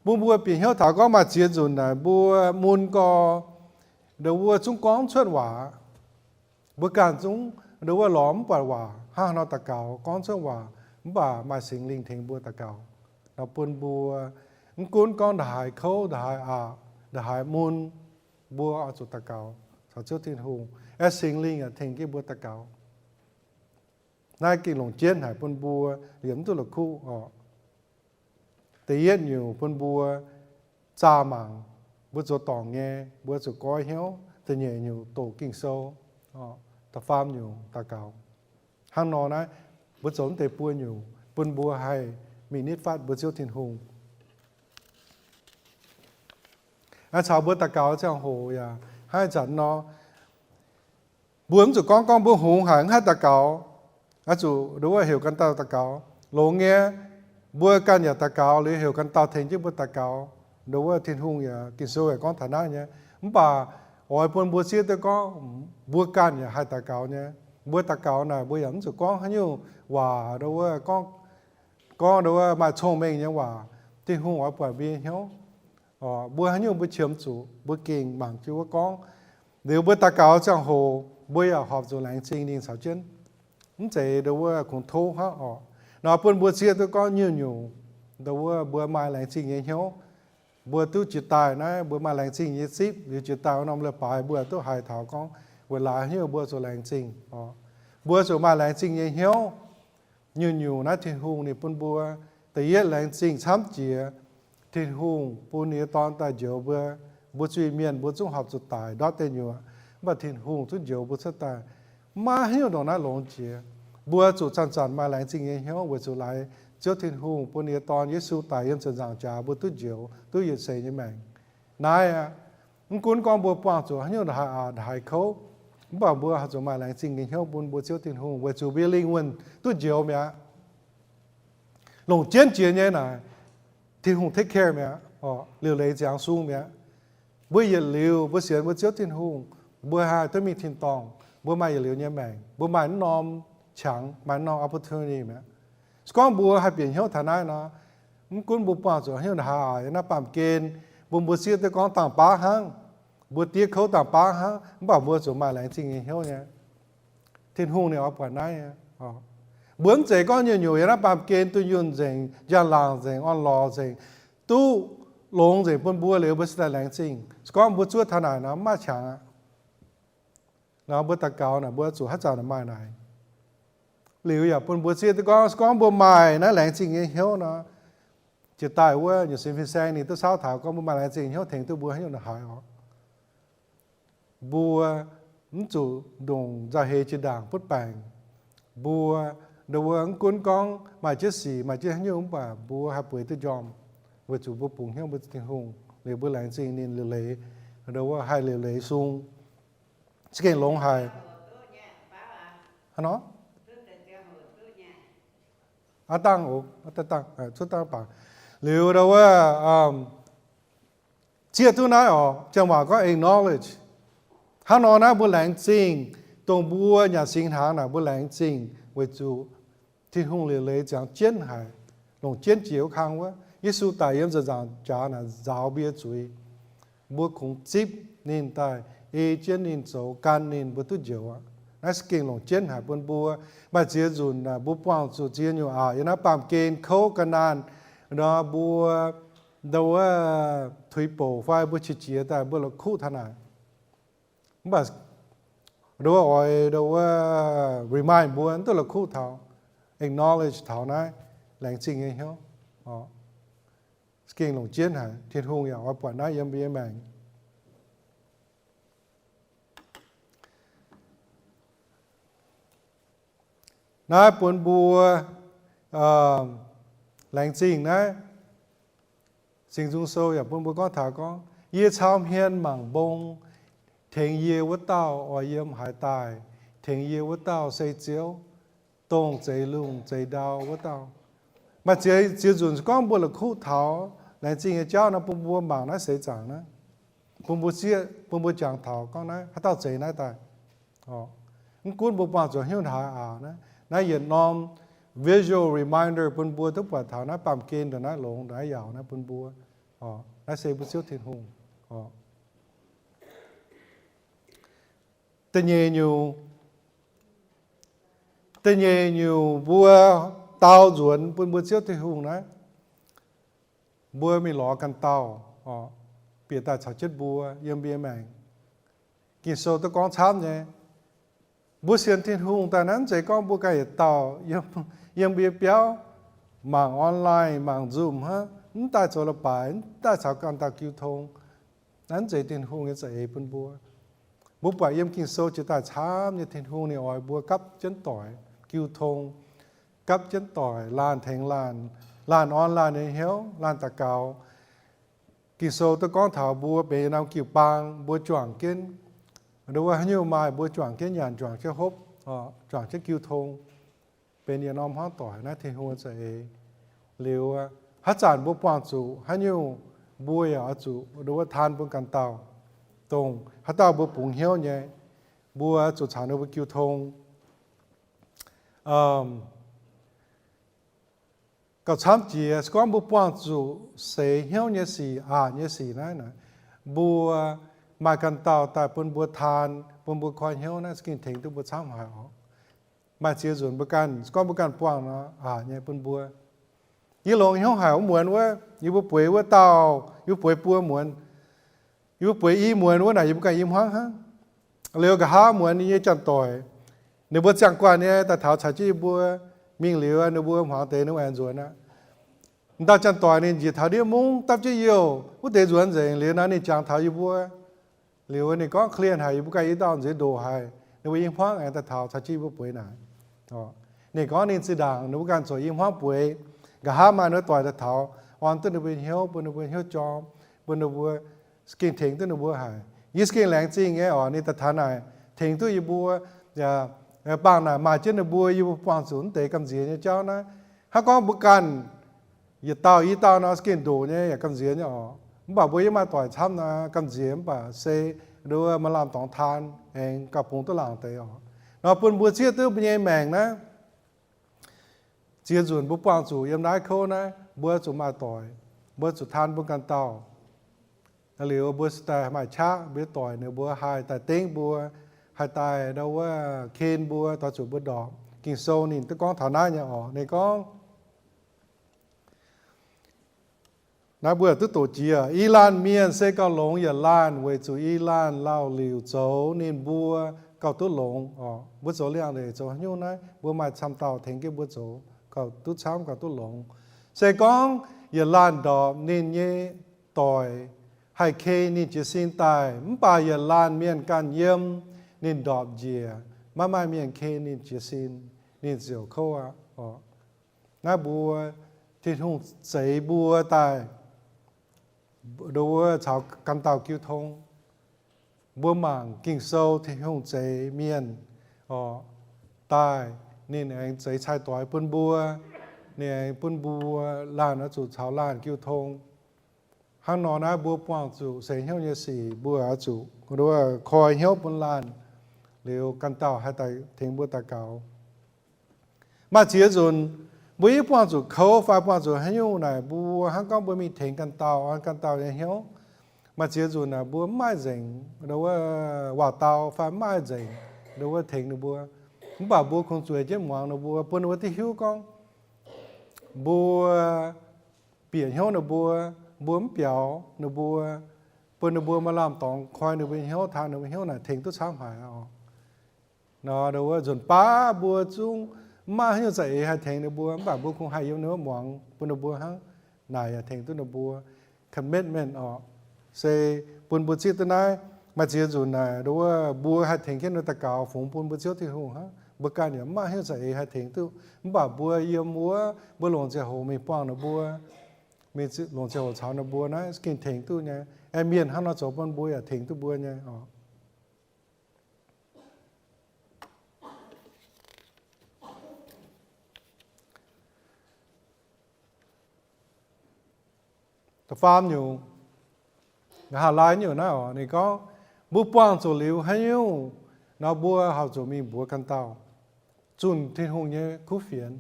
Bun mbuo bieqc hnyouv taux gorngv maaih ziex nzunc naaic mbuo mun gau, ndau wuov zungv gorngv cuotv waac. Mbuo ganh zungv ndau wuov lorz mv buatc waac hnangv haaix nor daux gaux, gorngv cuotv waac, mv baac maaih Singx Lingh tengx mbuo daux gaux. Nor bun mbuo mv gunv gorngv ndongc haaix kouv, ndongc haaix aqc, ndongc haaix mun, mbuo oix zuqc daux gaux caux Ziouv Tin-Hungh, aeqv, Singx Lingh yaac tengx jienv mbuo daux gaux. Naaiv gengh longc jienv haic bun mbuo liemh mv duqv la'kuqv oc. Da'yietv nyungc bun mbuo zaah mangc, mbuo zoux dorngc nyei, mbuo zuqc goiv hnyouv. Da'nyeic nyungc doqc Ging-Sou, da'faam nyungc daux gaux. Hnangv nor naaiv, mbuo zoux mv deix buo nyungc bun mbuo haih mingh nitv fatv mbuo Ziouv Tin-Hungh. Aa, caux mbuo daux gaux ziangh hoc yaac hnangv ih zanc nor, mbuo mv zuqc gorngv gorngv mbuo hungx haic mv haih daux gaux, oix zuqc ndau wuov heuc ganh dauh daux gaux. Longx nyei, mbuo ganh yaac daux gaux liuz heuc ganh dauh tengx jienv mbuo daux gaux. Ndau wuov Tin-Hungh yaac, Ging-Sou yaac gorngv taux naaiv nyei. Mv baac oix bun mbuo zieqv duqv gorngv mbuo ganh yaac haih daux gaux nyei. Mbuo daux gaux naaic mbuo yaac mv zuqc gorngv haaix nyungc waac ndau wuov gorngv, gorngv ndau wuov maaih cong-mengh nyei waac. Tin-Hungh oix buatc mbuo nyei hnyouv. Mbuo haaix nyungc mbuo qiemx zuqc, mbuo gengh mangc jienv wuov gorngv. Liuz mbuo daux gaux ziangh hoc mbuo yaac horpc zuqc laengz zingh ninh caux jienv. Mv zeiz ndau wuov kungx tov hnangv oc. Nor bun mbuo zieqv duqv gorngv nyungc-nyungc ndau wuov mbuo maaih laengz zingh nyei hnyouv. Mbuo duqv jiex daaih naaiv mbuo maaih laengz zingh nyei zipv, liuz jiex daaih wuov norm leiz-baaix mbuo duqv haiz taux gorngv weic laaix hnyouv mbuo zuqc laengz zingh oc. Mbuo zuqc maaih laengz zingh nyei hnyouv. Nyungc-nyungc naaiv Tin-Hungh ninh bun mbuo, da'yietv laengz zingh camv jiex, Tin-Hungh bun ninh nyei Dorn daaih njoux mbuo. Mbuo zuiz-mienh mbuo zungv horpc zuqc daic ndortv deic nyuoqc, mv baac Tin-Hungh zungv njoux mbuo cuotv daaih. Maiv hiuv ndongc naaiv longx jiex. Mbuo zuqc zanc-zanc maaih laengz zingh nyei hnyouv weic zuqc laaix Ziouv Tin-Hungh bun ninh nyei Dorn Yesu daic yiem ziepc nzaangc jaax mbuo duqv njoux, duqv yietc seix nyei maengc. Naaiv aqv, mv gunv gorngv mbuo buangh zuqc haaix nyungc ndongc haaix aqc, ndongc haaix kouv, mv baac mbuo haih zuqc maaih laengz zingh nyei hnyouv bun mbuo Ziouv Tin-Hungh weic zuqc mbuo nyei lingh wuonh duqv njoux mi'aqv. Longc jienv jiex nyei naaic, Tin-Hungh take care mi'aqv, liuc leiz ziangx sung mi'aqv. Mbuo yietc liuz mbuo sienx mbuo Ziouv Tin-Hungh, mbuo haih duqv mingh tin-dorngh, mbuo maaih yietc liuz nyei maengc, mbuo maaih mv norm qangx, maaih mv norm opportunity mi'aqv. Se gorngv mbuo haih bieqc hnyouv taux naaiv nor, mv gunv mbuo buangh zuqc haaix nyungc ndongc haaix aqc yiem naaiv baamh gen, mbuo, mbuo zieqv duqv gorngv dangh baav hnangv, mbuo diev kouv dangh baav hnangv, mv baac mbuo zuqc maaih laengz zingh nyei hnyouv nyei. Tin-Hungh ninh oix buatc naaiv nyei. Mbuo mv zeiz gorngv nyungc-nyungc yiem naaiv baamh gen duqv yunh nzengc, njang-laangc nzengc, orn-lorqc nzengc, duqv longx nzengc bun mbuo liuz mbuo cingx daaih laengz zingh. Se gorngv mbuo zuov taux naaic nor, mv maaih qangx aqv. Nor mbuo daux gaux naaic, mbuo zuqc haaix zanc maaih naaic. Liuz yaac bun mbuo zieqv duqv gorngv, se gorngv mbuo maaih naaiv laengz zingh nyei hnyouv nor, jiex daaih wuov nyungc sin fin-saeng ninh duqv saauv taux gorngv mbuo maaih laengz zingh hnyouv tengx duqv mbuo haaix nyungc ndongc haaix oc. Mbuo mv zuqc ndongc nzauh heix jiex ndaangc butv baengc. Mbuo, ndau wuov mv gunv gorngv maaih jienv sic, maaih jienv haaix nyungc, mv baac mbuo haih bueix duqv njormh, weic zuqc mbuo bungx hnyouv mbuo Tin-Hungh. Liuz mbuo laengz zingh ninh liuc leiz, ndo wuov haih liuc leiz sung, za'gengh longx haic. Hnangv nor, aav dangh, cuotv dangh baac, liuz ndo wuov zieqv duqv naaiv oc, janx waac gorngv acknowledge. Hnangv nor naaiv mbuo laengz zingh, dongh mbuo nyanc singx hnaangx naaic mbuo laengz zingh weic zuqc Tin-Hungh liuc leiz ziangx jienv haic, longc jienv jiex wuov kang wuov. Yesu daic yiem ziepc nzaangc jaax naaic nzaaux mbuo zuiz. Mbuo kungx zipv ninh daaih, ei jienv ninh zoux, gan ninh mbuo duqv njoux aqv. Naaiv za'gengh longc jienv haic bun mbuo. Maaih ziex nzunc naaic mbuo buangh zuqc ziex nyungc aqc, yiem naaiv baamh gen kouv ga'naanh nor mbuo ndo wuov tuix bouc fai mbuo qiex jiez daaih mbuo la'kuqv taux naaic. Mv baac ndo wuov oix ndo wuov remind mbuo mv duqv la'kuqv taux, acknowledge taux naaiv laengz zingh nyei hnyouv. Za'gengh longc jienv haic, Tin-Hungh yaac oix buatc naaiv yiem mbuo nyei maengc. Naaiv bun mbuo laengz zingh naaiv. Singx Nzung Sou yaac bun mbuo gorngv taux gorngv, Yie cau hmien mangc mbong, tengx yie wuov dauh oix yiem haaix daaih? Tengx yie wuov dauh se Ziouv, dongh zeix lungh zeix ndau wuov dauh. Maaih ziex, ziex nzunc gorngv mbuo la'kuqv taux laengz zingh nyei jauv nor, bun mbuo mangc naaiv seix zaangc naaiv, bun mbuo zieqv, bun mbuo jangx taux gorngv naaiv haaix dauh zeix naaiv daaih. Mv gunv mbuo buangh zuqc hnyouv haaix aqc naaiv, naaiv yietc norm visual reminder bun mbuo duqv buatc taux naaiv baamh gen ndongc naaiv longx ndongc naaiv yaauc naaiv bun mbuo. Naaiv se mbuo Ziouv Tin-Hungh. Da'nyeic nyungc, da'nyeic nyungc mbuo dau nzuonx bun mbuo Ziouv Tin-Hungh naaiv, mbuo mingh lorz ganh dauh, bieqc daaih caux jienv mbuo yiem mbuo nyei maengc. Ging-Sou duqv gorngv camv nyei. Mbuo sienx Tin-Hungh daaih naaiv mv zeiz gorngv mbuo ganh yietc dauh yiem, yiem mbuo biauv mangc online, mangc Zoom hnangv, mv daaih zoux leiz-baaix, mv daaih caux ganh dauh jiu tong. Naaiv mv zeiz Tin-Hungh nyei za'eix bun mbuo. Mbuo buatc yiem Ging-Sou jiex daaih camv nyei Tin-Hungh ninh oix mbuo gapv jienv doic jiu tong, gapv jienv doic laanh tengx laanh, laanh orn laanh nyei hnyouv, laanh daux gaux. Ging-Sou duqv gorngv taux mbuo benx yietc norm jiu-baang, mbuo juangc jienv, ndo wuov haaix nyungc maaih mbuo juangc jienv nyanc, juangc jienv hopv, juangc jienv jiu tong, benx yietc norm hmuangv doic. Naaiv Tin-Hungh za'eix. Liuz, haaix zanc mbuo buangh zuqc haaix nyungc, mbuo yaac oix zuqc ndo wuov taan bun ganh dauh, dongh haaix dauh mbuo bungx hnyouv nyei, mbuo zuqc caux ninh mbuo jiu tong. Gauh camv jiex se gorngv mbuo buangh zuqc seix hnyouv nyei sic, aqc nyei sic naaiv, mbuo maaih ganh dauh daaih bun mbuo taan, bun mbuo koi hnyouv naaiv za'gengh tengx duqv mbuo camv haic oc. Maaih ziex nzunc mbuo ganh, se gorngv mbuo ganh buangh nor, aqc nyei bun mbuo. Yie longx hnyouv haic wuov muonz wuov, yie mbuo bueix wuov dauh, yie mbuo bueix buo muonz, yie mbuo bueix i muonz wuov naaic yie mbuo ganh i hmuangv hnangv. Liuz nqa'haav muonz ninh nyei janx-doic, ninh mbuo ziangh guanh nyei daaih taux caux jienv yie mbuo mingh liuz, ninh mbuo hmuangx deix ninh mbuo aengx nzuonx aqv. M'dauh janx-doic ninh njiec taux ndiev mungv dapv jienv youh wuov deix nzuonx nzengc liuz nor ninh jangx taux yie mbuo. Liuz ninh gorngv klien haic, yie mbuo ganh i dauh nziex ndoqc haic, ninh mbuo i hmuangv aengx daaih taux caux jienv yie mbuo bueix naaic. Ninh gorngv ninh zinh ndaangc ninh mbuo ganh zuqc i hmuangv bueix. Nqa'haav maaih ninh doic daaih taux, orn duqv ninh mbuo hnyouv, bun ninh mbuo hnyouv jorm, bun ninh mbuo, gengh tengx duqv ninh mbuo haic. Yie za'gengh laengz zingh nyei oc, ninh daaih taux naaic tengx duqv yie mbuo, yaac bangh naaic maaih jienv ninh mbuo, yie mbuo buangh zuqc mv deix gamh nziex nyei jauv naaiv. Hnangv gorngv mbuo ganh yietc dauh i dauh nor za'gengh ndoqc nyei yaac gamh nziex nyei oc. Mv baac mbuo yiem maaih doic camv nor gamh nziex, mv baac se ndo wuov maaih lamh dorngx taan aengx gauh bungx duqv laangc deix oc. Nor bun mbuo zieqv duqv mbuo nyei maengc naaiv, ziex nzunc mbuo buangh zuqc yiem naaiv kouv naaiv, mbuo zuqc maaih doic, mbuo zuqc taan bun ganh dauh. Liuz mbuo se daaih maaih qaqv mbuo doic, ninh mbuo haih daaih dengv mbuo, haih daaih ndo wuov ken mbuo, doix zuqc mbuo ndorpc. Ging-Sou ninh duqv gorngv taux naaiv nyei oc. Ninh gorngv, naaiv mbuo duqv doqc jiex, i laanh mienh se gauh longx yietc laanh, weic zuqc i laanh lauh liuc zoux ninh mbuo gauh duqv longx oc. Mbuo zoux liangx-ndeic zoux haaix nyungc naaiv, mbuo maaih camv dauh tengx jienv mbuo zoux gauh duqv camv gauh duqv longx. Se gorngv yietc laanh ndorpc ninh nyei doic haih ken ninh jiez sin daaih, mv baac yietc laanh mienh ganh yiem, ninh ndorpc njiec, maiv maaih mienh ken ninh jiez sin, ninh ziouc kouv aqv oc. Naaiv mbuo, Tin-Hungh zeix mbuo daaih nduov wuov caux ganh dauh jiu tong. Mbuo mangc Ging-Sou, Tin-Hungh zeix mienh oc daaih, ninh aengx zeix cai-doix bun mbuo. Ninh aengx bun mbuo laanh oix zuqc caux laanh jiu tong. Hnangv nor naaiv mbuo buangh zuqc seix hnyouv nyei sic, mbuo oix zuqc nduov koi hnyouv bun laanh, liuz ganh dauh haih daaih tengx mbuo daux gaux. Maaih ziex nzunc mbuo yie buangh zuqc kouv fai buangh zuqc haaix nyungc naaic, mbuo hnangv gorngv mbuo mingh tengx ganh dauh, an ganh dauh nyei hnyouv. Maaih ziex nzunc naaic mbuo mv maaih nzengc nduov wuov waac-dau fai mv maaih nzengc nduov wuov tengx ninh mbuo. Mv baac mbuo kungx zueiz jienv muangx ninh mbuo, bun ninh mbuo duqv hiuv gorngv mbuo bieqc hnyouv ninh mbuo, mbuo mv biaux ninh mbuo, bun ninh mbuo maaih lamh dorngx koi ninh mbuo hnyouv, taan ninh mbuo hnyouv naaic tengx duqv camv haic oc. Nor nduov wuov nzunc baav mbuo zungv mv maaih haaix nyungc za'eix haih tengx ninh mbuo, mv baac mbuo kungx haih yiem ninh mbuo muangx, bun ninh mbuo hnangv naaic yaac tengx duqv ninh mbuo. Commitment oc, se bun mbuo zipv duqv naaiv. Maaih ziex nzunc naaic nduov wuov mbuo haih tengx jienv ninh daux gaux, fungx bun mbuo Ziouv Tin-Hungh hnangv. Mbuo ganh yaac mv maaih haaix nyungc za'eix haih tengx duqv, mv baac mbuo yiem wuov mbuo longc ziangh hoc mingh buangh ninh mbuo, mingh longc ziangh hoc caux ninh mbuo naaiv gengh tengx duqv nyei. Aengx mienh hnangv nor zoux bun mbuo yaac tengx duqv mbuo nyei oc. Da'faam nyungc, nqa'haav laai nyungc naaiv oc, ninh gorngv mbuo buangh zuqc liuz haaix nyungc nor, mbuo horpc zuqc mingh mbuox ganh dauh, zunh Tin-Hungh nyei kuv fienx.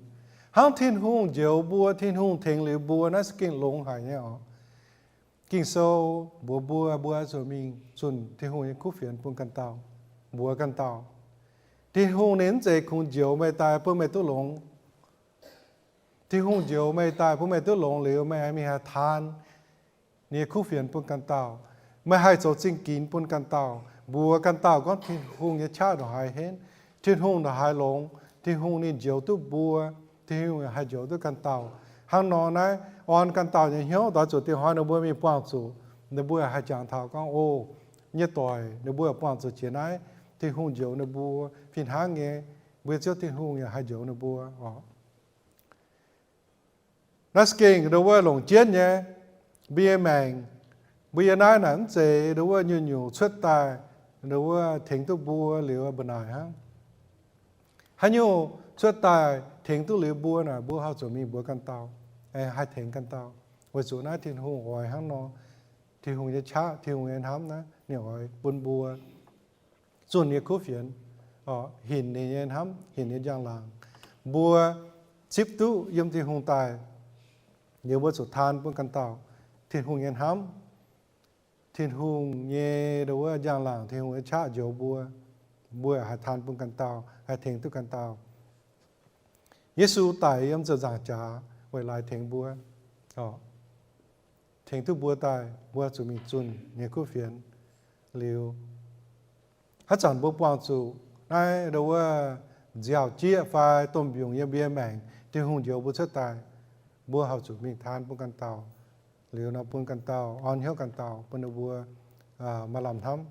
Hnangv Tin-Hungh njoux mbuo, Tin-Hungh tengx liuz mbuo, naaiv se gengh longx haic nyei oc. Ging-Sou mbuox mbuo, mbuo oix zuqc mingh zunh Tin-Hungh nyei kuv fienx bun ganh dauh, mbuox ganh dauh. Tin-Hungh ninh mv zeiz kungx njoux meih daaih bun meih duqv longx. Tin-Hungh njoux meih daaih bun meih duqv longx liuz, meih aengx mingh haih taan ninh nyei kuv fienx bun ganh dauh. Meih haih zoux zingh ginx bun ganh dauh, mbuox ganh dauh gorngv Tin-Hungh nyei qaqv ndongc haaix henv, Tin-Hungh ndongc haaix longx, Tin-Hungh ninh njoux duqv mbuo, Tin-Hungh haih njoux duqv ganh dauh. Hnangv nor naaiv orn ganh dauh nyei hnyouv, doix zuqc dieh hnoi ninh mbuo mingh buangh zuqc, ninh mbuo haih jangx taux gorngv, o, nyei doic ninh mbuo buangh zuqc jiex naaiv, Tin-Hungh njoux ninh mbuo fih hnangv nyei, mbuo Ziouv Tin-Hungh yaac haih njoux ninh mbuo oc. Naaiv se gengh nduov wuov longc jienv nyei. Mbuo nyei maengc, mbuo yiem naaiv naaic mv zeiz nduov wuov nyungc-nyungc cuotv daaih nduov wuov tengx duqv mbuo liuz mbu'naaic hnangv. Haaix nyungc cuotv daaih tengx duqv liuz mbuo naaic, mbuo horpc zuqc mingh mbuox ganh dauh, haih tengx ganh dauh, weic zuqc naaiv Tin-Hungh oix hnangv nor. Tin-Hungh nyei qaqv, Tin-Hungh nyei hnamv naaiv ninh oix bun mbuo zunh nyei kuv fienx, hinc ninh nyei hnamv, hinc nyei njang-laangc. Mbuo zipv duqv yiem Tin-Hungh daaih, liuz mbuo zuqc taan bun ganh dauh Tin-Hungh nyei hnamv, Tin-Hungh nyei nduov wuov njang-laangc, Tin-Hungh nyei qaqv njoux mbuo, mbuo haih taan bun ganh dauh, haih tengx duqv ganh dauh. Yesu daic yiem ziepc nzaangc jaax weic laaix tengx mbuo, tengx duqv mbuo daaih, mbuo zuqc mingh zunh nyei kuv fienx. Liuz, haaix zanc mbuo buangh zuqc naaiv nduov wuov nziaaux-jieqv fai domh mbiungc yiem mbuo nyei maengc, Tin-Hungh njoux mbuo cuotv daaih, mbuo horpc zuqc mingh taan bun ganh dauh. Liuz nor bun ganh dauh, orn hnyouv ganh dauh, bun ninh mbuo maaih lamh hnamv.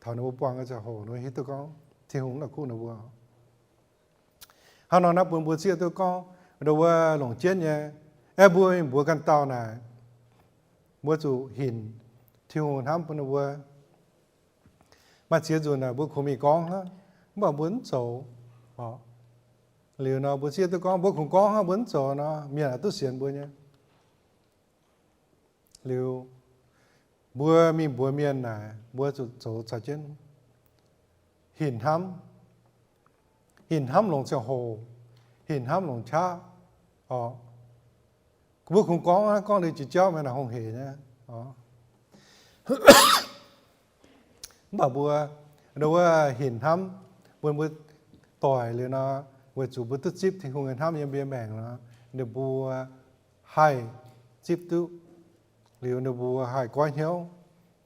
Taux ninh mbuo buangh nyei ziangh hoc ninh mbuo hiuv duqv gorngv Tin-Hungh mv la'kuqv ninh mbuo. Hnangv nor naaiv bun mbuo zieqv duqv gorngv nduov wuov longc jienv nyei, aeqv, mbuo mingh mbuox ganh dauh naaic, mbuo zuqc hinc Tin-Hungh hnamv bun ninh mbuo. Maaih ziex nzunc naaic mbuo kungx mingh gorngv hnangv, mv baac mbuo mv zoux. Liuz nor mbuo zieqv duqv gorngv mbuo kungx gorngv hnangv, mbuo mv zoux nor, mienh aah duqv sienx mbuo nyei. Liuz, mbuo mingh mbuox mienh naaic, mbuo zuqc zoux caux jienv hinc hnamv. Hinc hnamv longc ziangh hoc, hinc hnamv longc qaqv oc. Mbuo kungx gorngv hnangv, gorngv liuz jiex jauv mienh naaic hungh hec nyei. Mv baac mbuo nduov wuov hinc hnamv, bun mbuo doic liuz nor, weic zuqc mbuo duqv zipv Tin-Hungh nyei hnamv yiem mbuo nyei maengc nor, ninh mbuo haih zipv duqv. Liuz ninh mbuo haih goiv hnyouv.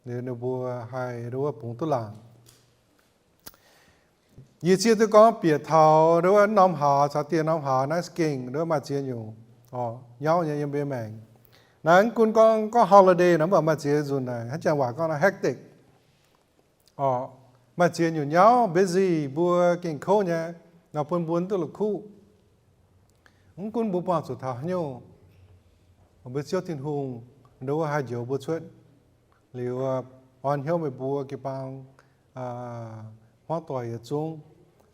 Liuz ninh mbuo haih nduov wuov bungx duqv laangc. Yie zieqv duqv gorngv bieqc taux nduov wuov norm haaz caux dieh norm haaz naaiv gengh nduov maaih ziex nyungc oc, nyauv nyei yiem mbuo nyei maengc. Naaiv mv gunv gorngv, gorngv holiday nor, mv baac maaih ziex nzunc naaic hnangv janx waac gorngv nor hectic oc. Maaih ziex nyungc nyauv, busy, mbuo gengh kouv nyei nor, bun mbuo mv duqv la'kuqv. Mv gunv mbuo buangh zuqc taux haaix nyungc, mbuo Ziouv Tin-Hungh nduov wuov haih njoux mbuo cuotv. Liuz orn hnyouv meih mbuo jiu-baang hmuangv doic yietc zungv,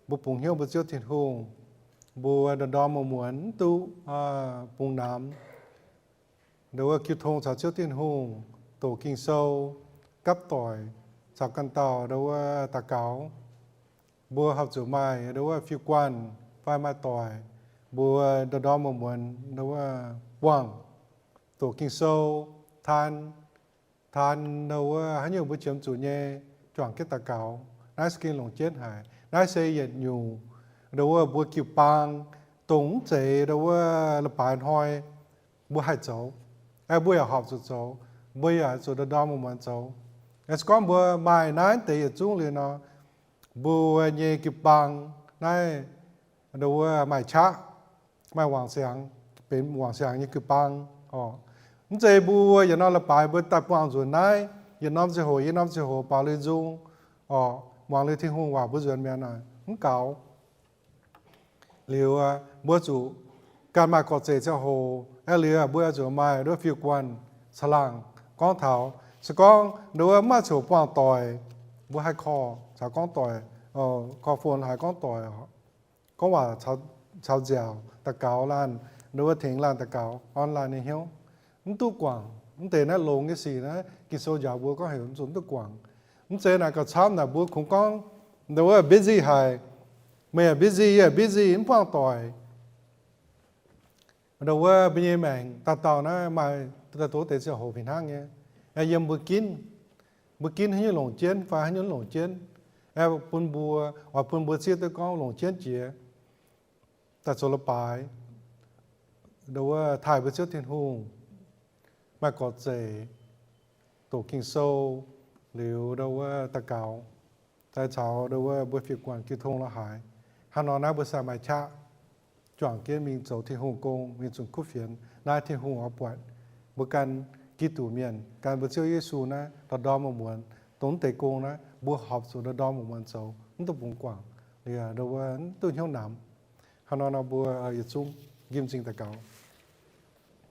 mbuo bungx hnyouv mbuo Ziouv Tin-Hungh, mbuo ndorm-ndorm muonz-muonz mv duqv bungx namx. Nduov wuov jiu tong caux Ziouv Tin-Hungh, doqc Ging-Sou, gapv doic caux ganh dauh nduov wuov daux gaux. Mbuo horpc zuqc maaih nduov wuov fiuv-guanh fai maaih doic, mbuo ndorm-ndorm muonz-muonz nduov wuov buangh, doqc Ging-Sou, taan, taan nduov wuov haaix nyungc mbuo qiemx zuqc nyei, juangc jienv daux gaux. Naaiv se gengh longc jienv haic. Naaiv se yietc nyungc nduov wuov mbuo jiu-baang dongh mv zeiz nduov wuov leiz-baaix hnoi mbuo haih zoux, aeqv, mbuo yaac horpc zuqc zoux. Mbuo yaac zuqc ndorm-ndorm muonz-muonz zoux. Se gorngv mbuo maaih naaiv deix yietc zungv liuz nor, mbuo nyei jiu-baang naaiv nduov wuov maaih qaqv, maaih wangc siangx, benx wangc siangx nyei jiu-baang oc. Mv zeiz mbuo yietc norm leiz-baaix mbuo daaih buangh nzunc naaiv, yietc norm ziangh hoc, yietc norm ziangh hoc baaux lui nzung oc, muangx lui Tin-Hungh waac mbuo nzuonx mi'aqv naaic, mv gaux. Liuz mbuo zuqc ganh maaih gorx-zeic ziangh hoc, aeqv, liuz mbuo zuqc maaih nduov fiuv-guanh caangh laangh gorngv taux. Se gorngv nduov wuov mv maaih ziangh hoc buangh doic, mbuo haih call caux gorngv doic, call phone haiz gorngv doic, gorngv waac caux nziaauc daux gaux laanh, nduov wuov tengx laanh daux gaux online nyei hnyouv, mv duqv guangc. Mv deix naaiv longx nyei sic naaiv Ging-Sou njaaux mbuo gorngv heuc zuqc mv duqv guangc. Mv zeiz naaic gauh camv naaic mbuo kungx gorngv nduov wuov busy haic, meih yaac busy, yie yaac busy, mv buangh doic. Nduov wuov mbuo nyei maengc dauh dauh naaiv maaih daaih doz deix ziangh hoc fih hnangv nyei. Yiem mbuo ginv, mbuo ginv haaix nyungc longc jienv fai haaix nyungc longc jienv, aeqv, bun mbuo, oix bun mbuo zieqv duqv gorngv longc jienv jiex daaih zoux leiz-baaix, nduov wuov taaih mbuo Ziouv Tin-Hungh, maaih gorx-zeic, doqc Ging-Sou, liuz nduov wuov daux gaux, zaaix caux nduov wuov mbuo fiuv-guanh jiu tong la'haaix. Hnangv nor naaiv mbuo sai maaih qaqv juangc jienv mingh zoux Tin-Hungh gong, mingh zunc kuv fienx. Naaiv Tin-Hungh oix buatc mbuo gan Giduc Mienh, gan mbuo Ziouv Yesu naaiv ndorm-ndorm muonz-muonz dongh mv deix gong naaiv, mbuo horpc zuqc ndorm-ndorm muonz-muonz zoux, mv duqv bungx guangc, liuz nduov wuov mv duqv hnyouv namx. Hnangv nor nor mbuo yietc zungv njimv m'zing daux gaux.